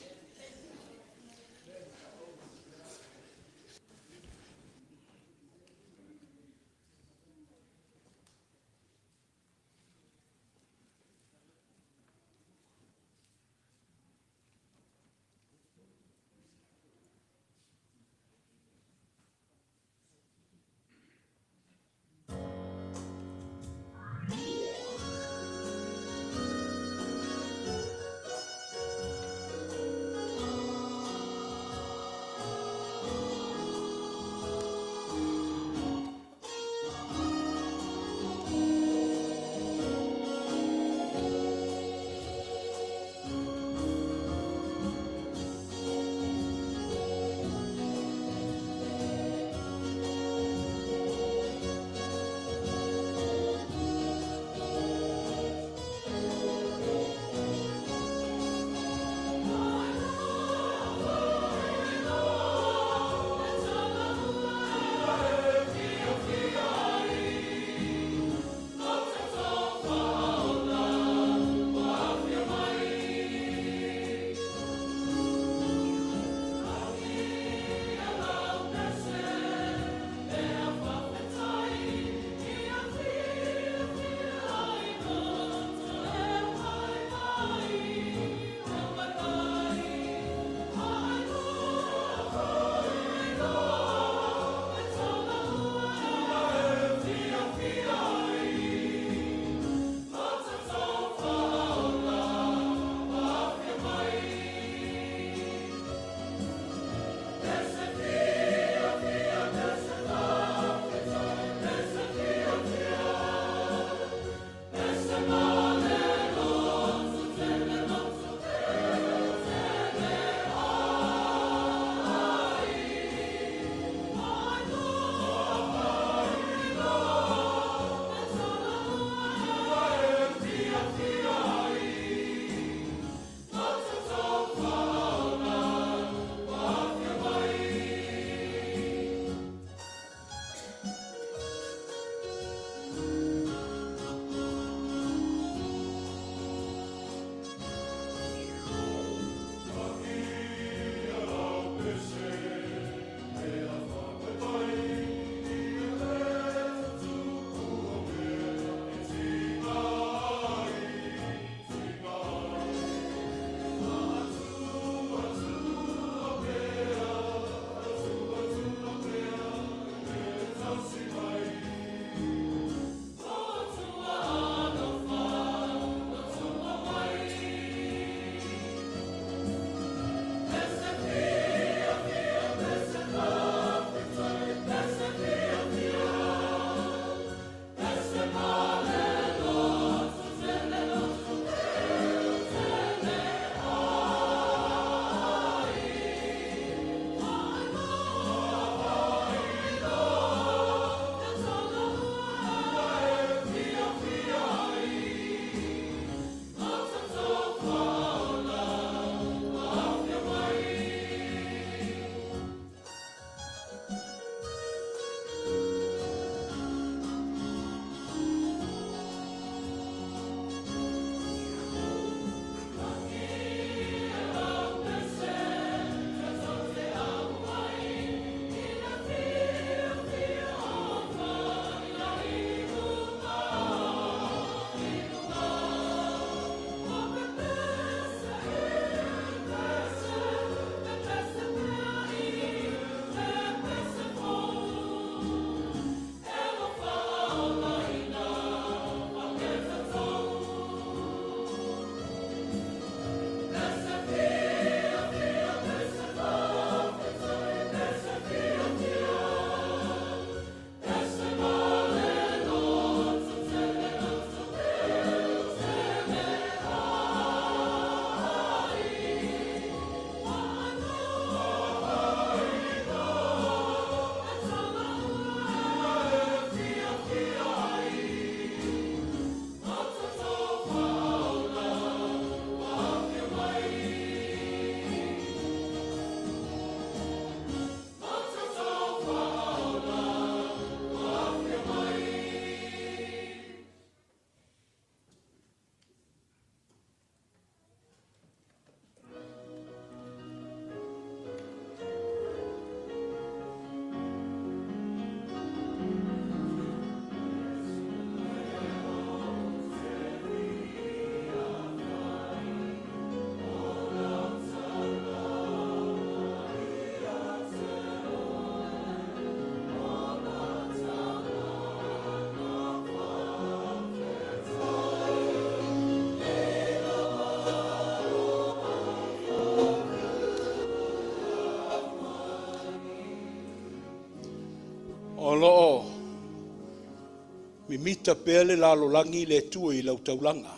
Mimita pea le lalolagi i le Atua i lau taulaga.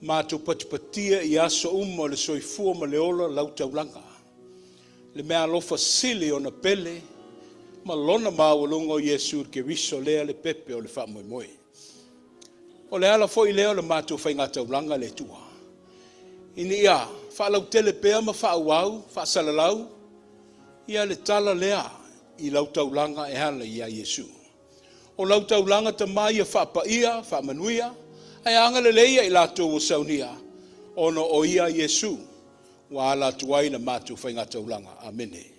Matou patipatia i aso uma o le soifua ma le ola lau taulaga, le meaalofa sili ona pele ma lona maualuga o Iesu Keriso lea le pepe o le faamoemoe. O le ala foi lea o le matou faigataulaga le Atua, ina ia faalautele pea ma faaauau, faasalalau, ia le tala lea i lau taulaga e ala ia Iesu. O lau taulaga Tama ia faapaia, faamanuia, ae agalelei ia i latou ua saunia, ona o ia Iesu ua ala atu ai la matou faigataulaga. Amene.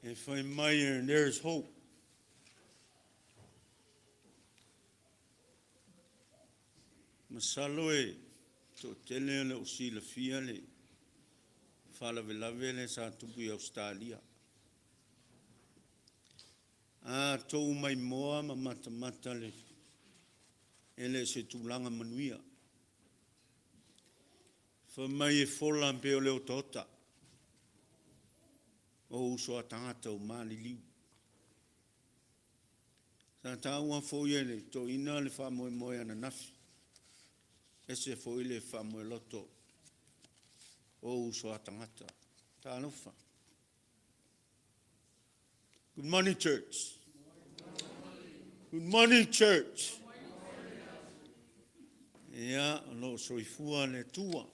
E fai mai e there is hope. Masalo e toatele e le o silafia le faalavelave lea sa tupu i Ausetalia. A tou maimoa ma matamata le e le o se tulaga manuia. Fai mai e fola pei o le otaota o uso a tagata ua maliliu. Sa taua foi e le toeaina le faamoemoe ananafi, ese foi le faamoeloto o uso a tagata. Talofa. Good morning, church. Good morning, church. Ia, o lo o soifua le Atua.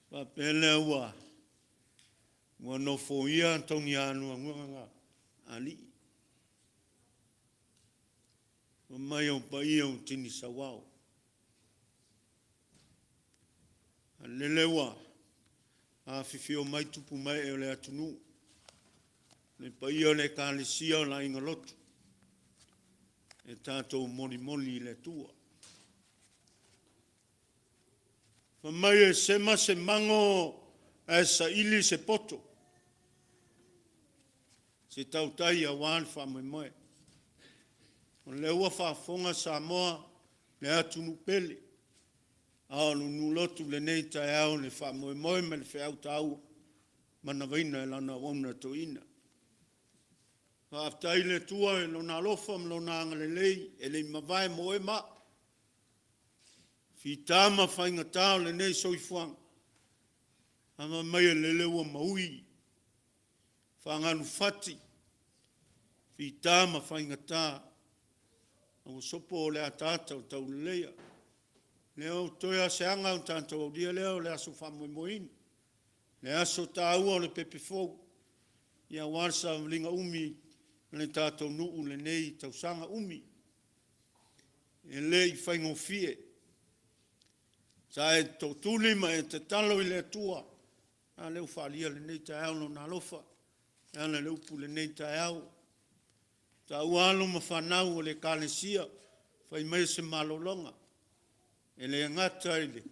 Faapea lea ua ua nofoia togianuanuaga alii. Fai mai o paia o tini sauao. A lele ua afifio mai tupu ma ee o le atunuu, le paia o le Ekalesia o le Aiga Lotu, e tatou molimoli i le Atua. Fai mai e sema se mago ae saili se poto, se tautai aua le faamoemoe. O lea ua faafofoga Samoa, le atunuu pele, a o le nuu lotu i lenei taeao le faamoemoe ma le feau taua manavaina e Lana auauna toeaina. Faafetai i le Atua i Lona alofa ma Lona agalelei e le i mavae mo oe ma a'u, fita ma faigata o lenei soifuaga, a fai mai o lele ua maui faagalufati, fita ma faigata, a ua sopo le ataata o tauleleia. Lea ua toe a se aga o tatou aulia lea o le aso faamoemoeina, le aso taua o le pepe fou, ia aua le savaliga umi a le tatou nuu i lenei tausaga umi. E le i faigofie. Sa e tootuli ma e tatalo i le Atua, a lea ua faaalia i lenei taeao Lona alofa e ala i le upu i lenei taeao. Taua alo ma fanau a le Ekalesia, fai maia se malologa, e le gata i le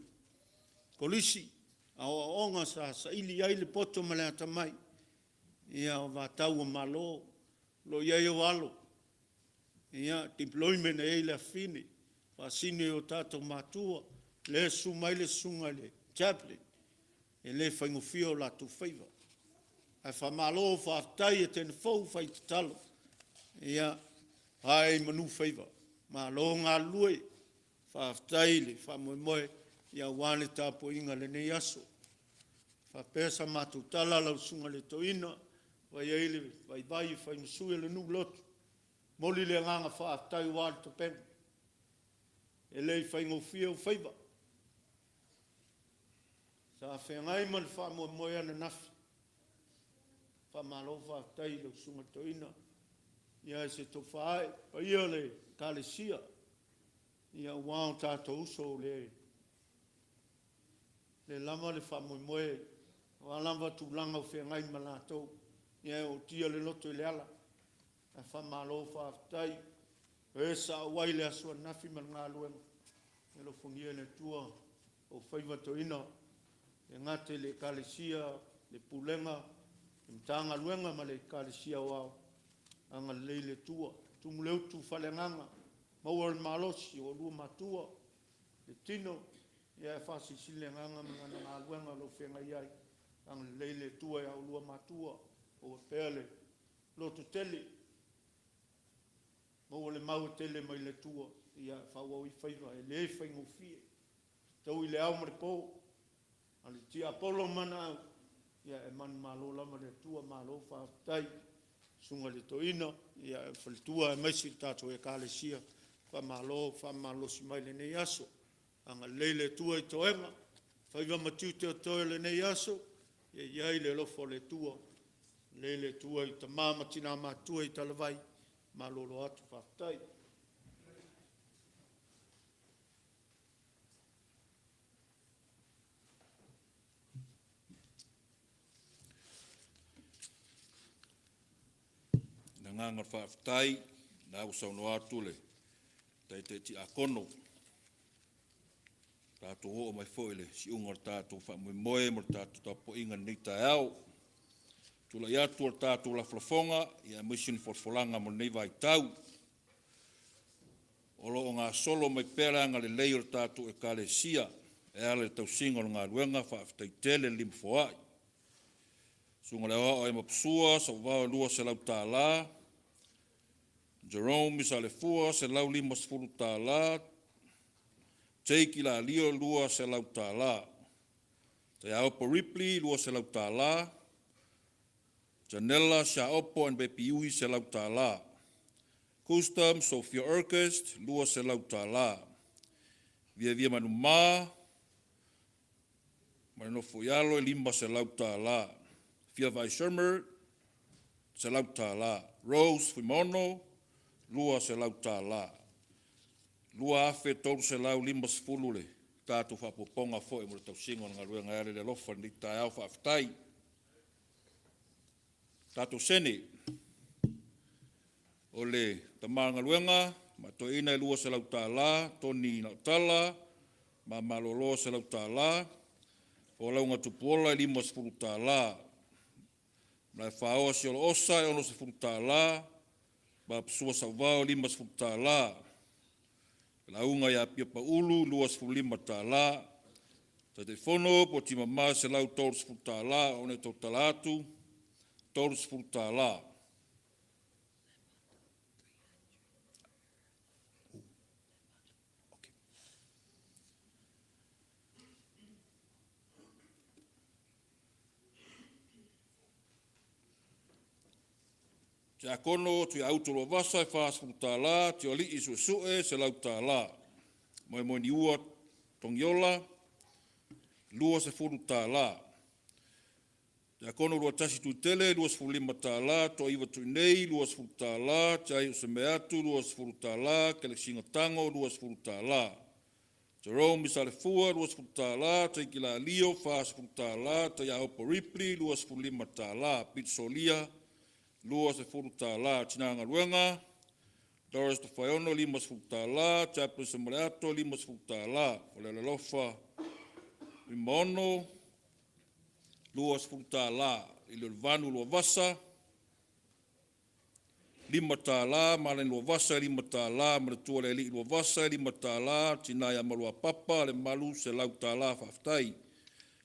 kolisi, aoaoga sa saili i ai le poto ma le atamai, ia o vatau ua malo, o lo o i ai ou alo, ia, deployment e i ai le afafine, faasino i o tatou matua, lea e susu mai le susuga i le Chaplain, e le faigofie o latou faiva. Ae faamalo faafetai Etena Fou fai tatalo, ia ae i manu faiva. Malo galulue, faafetai le faamoemoe aua le tapuaiga i lenei aso. Faapea sa matou tala lau Susuga i le Toeaina, fai ai le vaivai e fai ma sui o le nuu lotu, momoli le agaga faafetai aua le tapena. E le i faigofie ou faiva. Sa feagai ma le faamoemoe ananafi. Faamalo faafetai i lau Susuga i le Toeaina, ia se tofa ae, paia o le Ekalesia, ia aua o tatou uso le le lava le faamoemoe, o a lava tulaga o feagai ma latou, ia e ootia le loto i le ala. Ae faamalo faafetai, o e sa auai i le aso ananafi ma le galuega, ia alofagia e le Atua ou faiva toeaina, e le gata i le Ekalesia, le Pulega, le Matagaluega ma le Ekalesia Aoao, agalelei le Atua. Tumu le utu faaleagaga. Maua le malosi o oulua matua, le tino, ia e faasilisili le agaga ma lana galuega o lo o feagai ai. Agalelei le Atua i a oulua matua, maua pea le lototele, maua le mau e tele mai le Atua, ia e faaauau ai faiva, e le faigofie. Fetaui le ao ma le po, a o le tiapolo ma ana au, ia e manumalo lava le Atua. Malo faafetai i le Susuga i le Toeaina, le faletua aemaise le tatou Ekalesia, faamalo faamalosi mai i lenei aso. Agalelei le Atua i toega, faiva ma tiute o totoe o lenei aso, ia i ai le alofa o le Atua. Agalelei le Atua i tama ma tina matutua i Talavai, malolo atu faafetai. Le agaga o le faafetai, o lena ua saunoa atu le Taitai Tiakono, tatou oo mai foi i le siuga o le tatou faamoemoe mo le tatou tapuaiga i lenei taeao. Tulai atu o le tatou lafolafoga aemaise ni folafolaga mo lenei vaitau. O lo o gasolo mai pea le agalelei o le tatou Ekalesia e ala i le tausiga o le galuega, faafetai tele le limafoai. Susuga i le Aoao Emma Pusua Sauvao e $200. Jerome Salefua $150. Jake Ilalio $200. Taiaopo Ripley $200. Janella Shaopo and Baby Ui $100. Custom Sophia Orchest $200. Viavia Manuma ma le nofo i alo e $500. Fia Vaai Shermer $100. Rose Fuimaono $200. $2,350 le tatou faaopoopoga foi mo le tausiga o le galuega e ala i le alofa i lenei taeao. Faafetai. Tatou sene. O le tama galuega ma toeaina e $200, Tony Naotala ma Malolo $100, Folauga Tupuola e $50, Malaefaoa Sioloosa e $60, Vapusua Sauvao e $50, Lauga ia Pia Pauulu $25, Taitaifono po o Timama $130, o le tautala atu $30. Tiakono Tuiauto Luavasa e $40, Tioalii Suesue $100, Moemoeniua Togiola $20. Tiakono Luatasi Tuitele $25, Toaiva Tuinei $20, Tiai Semeatu $20, Kelesina Tago $20. Jerome Salefua $20, Taikila Lio $40, Taiaopo Ripley $25, Pete Solia $20. Tina Galuega Doris Tofaeono $50, Chaplin Samaleato $50, Falealalofa Fuimaono $20. Leiliolevanu Luavasa $5, Malani Luavasa $5, Maotua le Alii Luavasa $5, Tina ia Maluapapa Lemalu $100. Faafetai.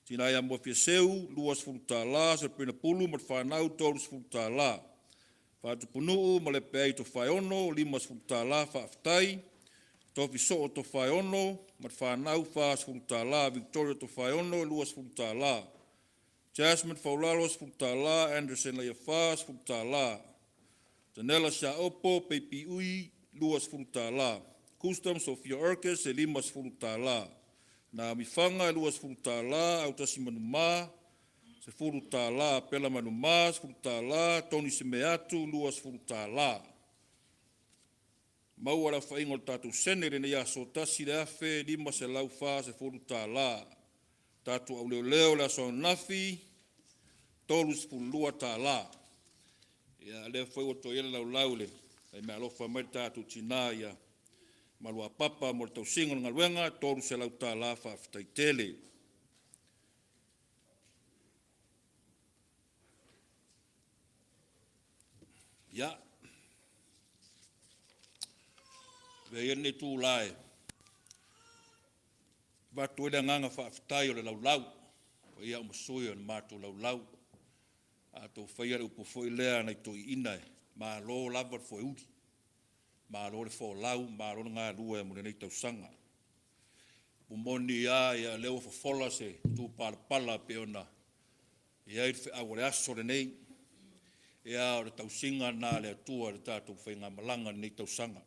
Tina ia Moafiaseu $20, Sabrina Pulu ma le fanau $30, Faatupunuu ma le Peai Tofaeono $50. Faafetai. Tofi Soo Tofaeono ma le fanau $40, Victoria Tofaeono $20, Jasmine Faulalo $10, Anderson Leiafa $10, Janela Siaopo Peipi Ui $20, Custom Sophia Erkes e $50, Naomi Faga e $20, Autasi Manuma $10, Pela Manuma $10, Tony Semeatu $20. Maua le aofaiga o le tatou sene i lenei aso, $1,540. Tatou auleoleo i le aso ananafi, $32. Ia, lea foi ua toe i ai le laulau i le meaalofa mai le tatou tina ia Maluapapa mo le tausiga o le galuega, $300. Faafetai tele. Ia, Avea ia lenei itula e avatu ai le agaga faafetai o le laulau, paia au ma sui o le matou laulau. A outou faia le upu foi lea a nai toeaiina, e malo lava le foeuli, malo le folau, malo le galue mo lenei tausaga. Upu moni lava, ia o lea ua fofola se matupalapala pei ona i ai le feau o le aso lenei. Ia, o le tausiga lena a le Atua i le tatou faigamalaga i lenei tausaga.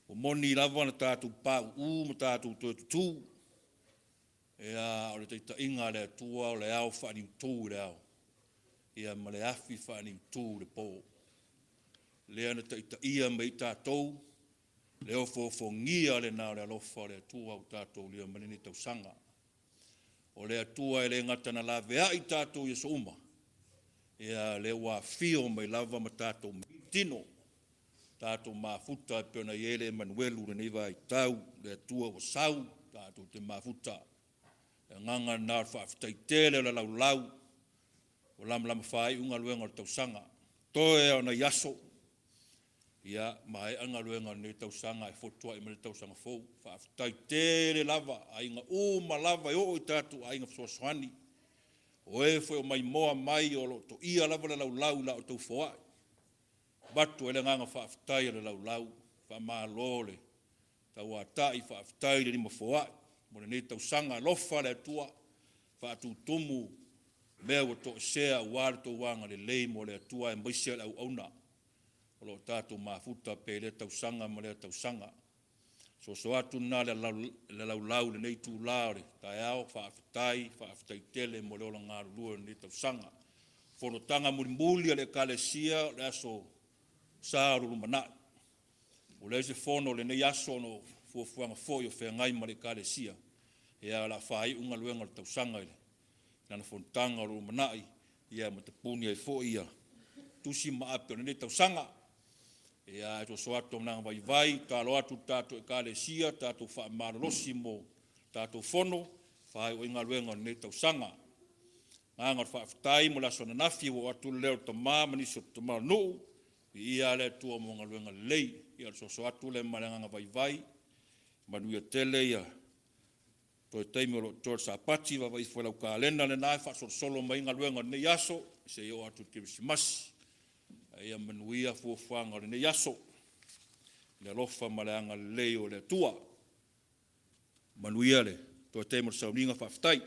Ua moni lava na tatou pauu ma tatou toe tutu, ia, o le taitaiga a le Atua o le ao faaniutu i le ao, ia ma le afi faaniutu i le po. Lea na taitaia mai ai tatou, le ofoofogia lena o le alofa o le Atua ua tatou ulia mai lenei tausaga. O le Atua e le gata na laveai tatou i aso uma, ia lea ua afio mai lava ma tatou tino, tatou mafuta e pei ona i ai le Emanuelu i lenei vaitau, le Atua ua sau tatou te mafuta. Le agaga lena o le faafetai tele o le laulau ua lamalama faaiu galuega o le tausaga. Toe lava o nai aso, ia maea galuega o lenei tausaga ae fotuai mai le tausaga fou. Faafetai tele lava, aiga uma lava e oo i tatou aiga fesoasoani. O e foi o maimoa mai o lo o toia lava le laulau i la outou foai. Avatu ai le agaga faafetai a le laulau, faamalo le tauatai, faafetai le lima foai mo lenei tausaga. Alofa le Atua, faatutumu mea ua toesea aua le tou agalelei mo le Atua aemaise le auauna o lo o tatou mafuta pea i lea tausaga ma lea tausaga. Soso atu lena le laulau i lenei itula o le taeao, faafetai, faafetai tele mo le ola galulue o lenei tausaga. Fonotaga mulimuli a le Ekalesia o le aso Sa o le lumanai. Ua leai se fono o lenei aso ona o fuafuaga foi o feagai ma le Ekalesia, ia o le a faaiu galuega o le tausaga i lana fonotaga o le lumanai, ia ma tapuni ai foi ia tusi ma ape o lenei tausaga. Ia, ae soso atu ma agaga vaivai, tatalo atu i le tatou Ekalesia, tatou faamalolosi mo tatou fono, faaiu ai galuega o lenei tausaga. Agaga o le faafetai mo le aso ananafi ua oo atu le leo o le tama ma nisi o tama o le nuu, viia le Atua mo galuega lelei. Ia o le soso atu lea ma le agaga vaivai, manuia tele ia toe taimi o lo o totoe o le Sapati, vaavaai ifo i lau kalena lena e faasolosolo mai ai galuega o lenei aso seia oo atu i le Kerisimasi. A ia manuia fuafuaga o lenei aso i le alofa ma le agalelei o le Atua. Manuia le toe taimi o le sauniga, faafetai.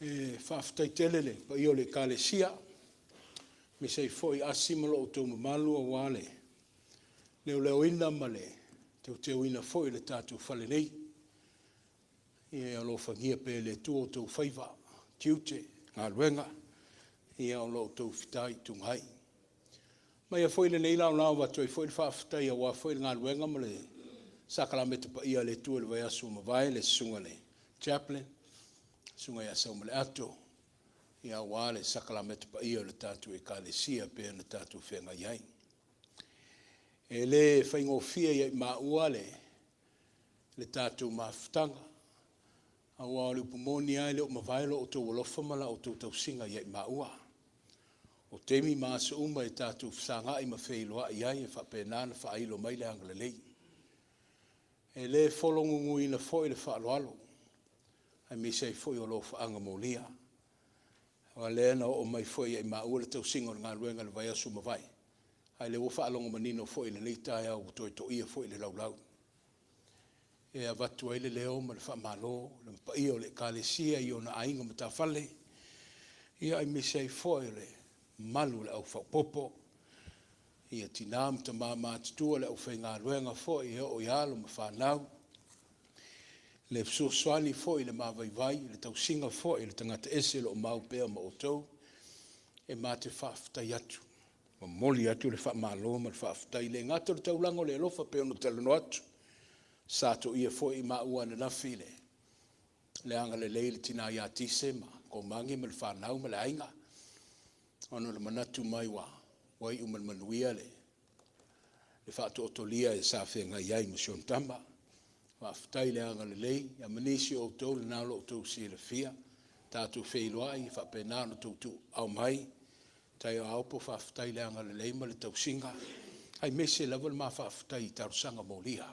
E faafetai tele le paia o le Ekalesia, aemaise ai foi Asi ma lo outou mamalu aua le leoleoina ma le teuteuina foi o le tatou fale nei. Ia alofagia pea e le Atua outou faiva, tiute, galuega o lo o outou fitaituga ai. Aumaia foi lenei laolao e avatu ai foi le faafetai aua foi le galuega ma le sakalameta paia a le Atua i le vaiaso ua mavae le susuga i le Chaplain, le susuga ia Saumaleato, aua le sakalameta paia o le tatou Ekalesia e pei ona tatou feagai ai. E le faigofie ia i maua le tatou mafutaga, aua o le upu moni lava e le o mavae lo outou alofa ma la outou tausiga ia i maua. O taimi ma aso uma e tatou fesagai ma feiloai ai e faapena ona faailo mai le agalelei. E le fologuguina foi le faaaloalo aemaise ai foi o alofaaga molia. Aua o lea na oo mai foi ia i maua le tausiga o le galuega i le vaiaso ua mavae, a o lea ua faalogo manino foi i lenei taeao ua toe toia foi le laulau e avatu ai le leo ma le faamalo i le paia o le Ekalesia i ona aiga matafale, aemaise ai foi o le mamalu o le au faaopoopo, tina ma tama matutua, le aufaigaluega foi e oo i alo ma fanau, le fesoasoani foi i le ma vaivai i le tausiga foi o le tagata ese o lo o mau pea ma outou. E ma te faafetai atu, momoli atu le faamalo ma le faafetai. E le gata o le taulaga o le alofa pei ona talanoa atu, sa toia foi i maua ananafi le agalelei i le tina ia Tise ma Komangi ma le fanau ma le aiga, ona o le manatu mai ua iu ma le manuia le faatootolia sa feagai ai ma si ona tama. Faafetai le agalelei, ia ma nisi o outou na o lo o outou silafia, tatou feiloai, e faapena ona outou tuuao mai. Tai o Aopo, faafetai i le agalelei ma le tausiga, aemaise lava le ma faafetai i talosaga molia.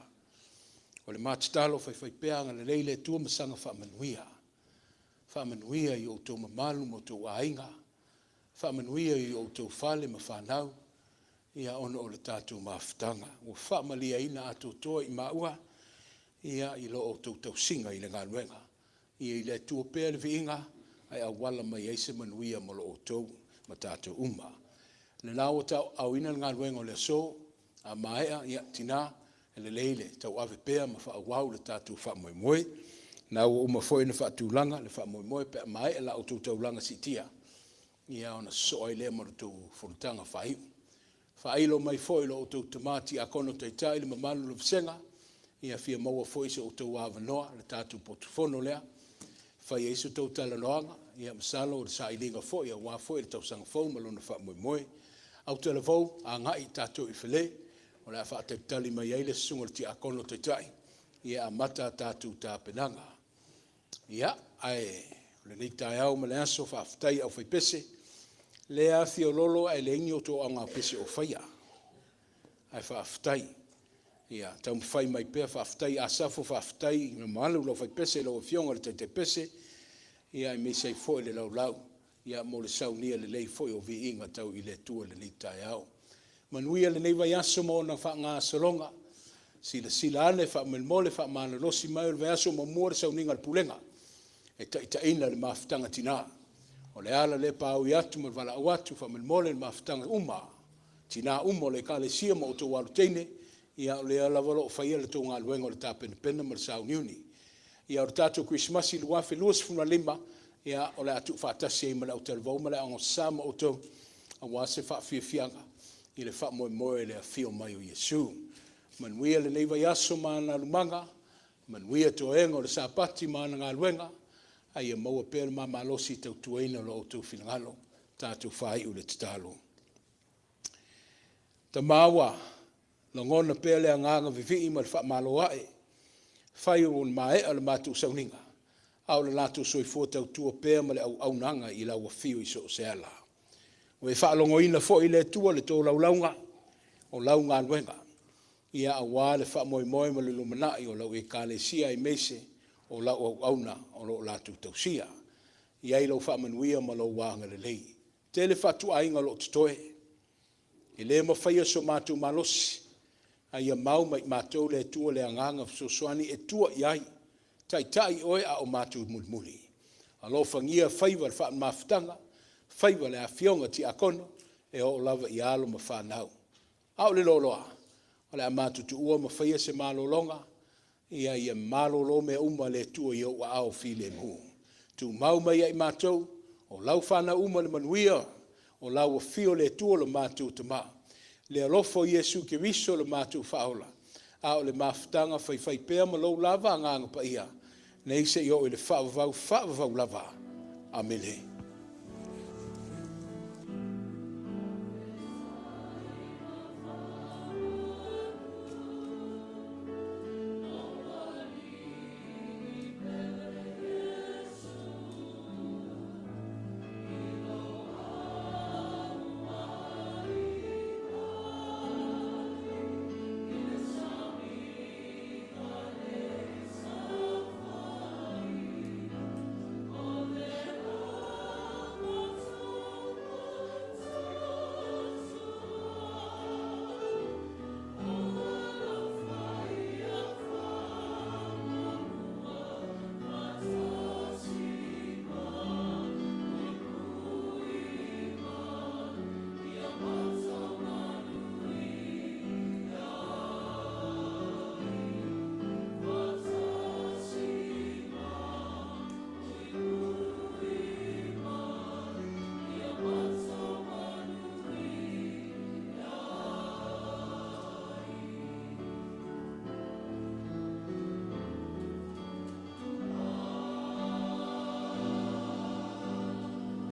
O le ma tatalo, faifaipea agalelei le Atua ma saga faamanuia. Faamanuia i o outou mamalu ma outou aiga, faamanuia i o outou fale ma fanau, ia ona o le tatou mafutaga. Ua faamalieina atoatoa i maua ia i lo outou tausiga i le galuega. Ia i le Atua pea le viiga ae auala mai ai se manuia mo lo outou ma tatou uma. Lena ua tauaaoina le galuega o le aso, a maea, ia tina, e lelei le tauave pea ma faaauau le tatou faamoemoe. Na ua uma foi ona faatulaga le faamoemoe pe a maea la outou taulaga siitia, ia ona sosoo ai lea ma le tou fonotaga faaiu. Faailo mai foi i lo outou tama tiakono taitai le mamalu o le vasega, ia fia maua foi so outou avanoa, le tatou potufono lea, e fai ai se tou talanoaga, ia masalo o le sailiga foi aua foi le tausaga fou ma lona faamoemoe. Autalavou, agai tatou i Fale, o le a faatalitali mai ai le susuga i le tiakono taitai e amata a tatou tapenaga. Ia, ae o lenei taeao ma le aso, faafetai i le aufaipese, lea lava fiololo ae leai ni outou augapese o faia, ae faafetai. Ia taumafai mai pea, faafetai Asafo, faafetai i le mamalu o le aufaipese i lau Afioga i le Taitaipese, aemaise ai foi le laulau mo le saunia lelei foi o viiga tau i le Atua i lenei taeao. Manuia lenei vaiaso ma ona faagasologa. Silasila ane faamolemole, faamalolosi mai o le vaiaso muamua le sauniga a le pulega e taitaiina le mafutaga tina. O le ala lea paui atu ma le valaau atu faamolemole le mafutaga uma, tina uma o le Ekalesia ma outou alo teine, ia o lea lava o lo o faia le tou galuega o le tapenapena ma le sauniuni. Ia o le tatou Kerisimasi 2025, ia o le a tuufaatasi ai ma le autalavou ma le aogasa ma outou aua se faafiafiaga i le faamoemoe i le afio mai o Iesu. Manuia lenei vaiaso ma ana alumaga, manuia toega o le Sapati ma ana galuega, a ia maua pea le ma malosi e tautuaina lo outou finagalo. Tatou faaiu i le tatalo. Tama ua lagona pea le agaga vivii ma le faamalo ae, fai ua maea le matou sauniga, a o le latou soifua tautua pea ma le auaunaga i lau afio i so o se ala. Ua e faalogoina foi le Atua i le tolaulauga o lau galuega, ia aua le faamoemoe ma le lumanai o lau Ekalesia aemaise o lau auauna o lo o latou tausia. I ai lau faamanuia ma lou agalelei. Tele fatuaiga o lo o totoe, e le mafaia so matou malosi, a ia mau ma i matou le Atua le agaga fesoasoani e tua i ai, taitai oe a o matou mulimuli. Alofagia faiva o le faamafutaga, faiva o le afioga tiakono, e oo lava i alo ma fanau. A o le loaloa, o le a matou tuua ma faia se malologa, ia ia malolo mea uma le Atua i ou aao filemu. Tumau mai ia i matou, o lau fanau uma le manuia, o lau afio le Atua lo matou Tama, le alofa o Iesu Keriso lo matou Faaola, a o le mafutaga faifaipea ma lou lava Agaga Paia, nei seia oo i le faavavau, faavavau lava. Amene.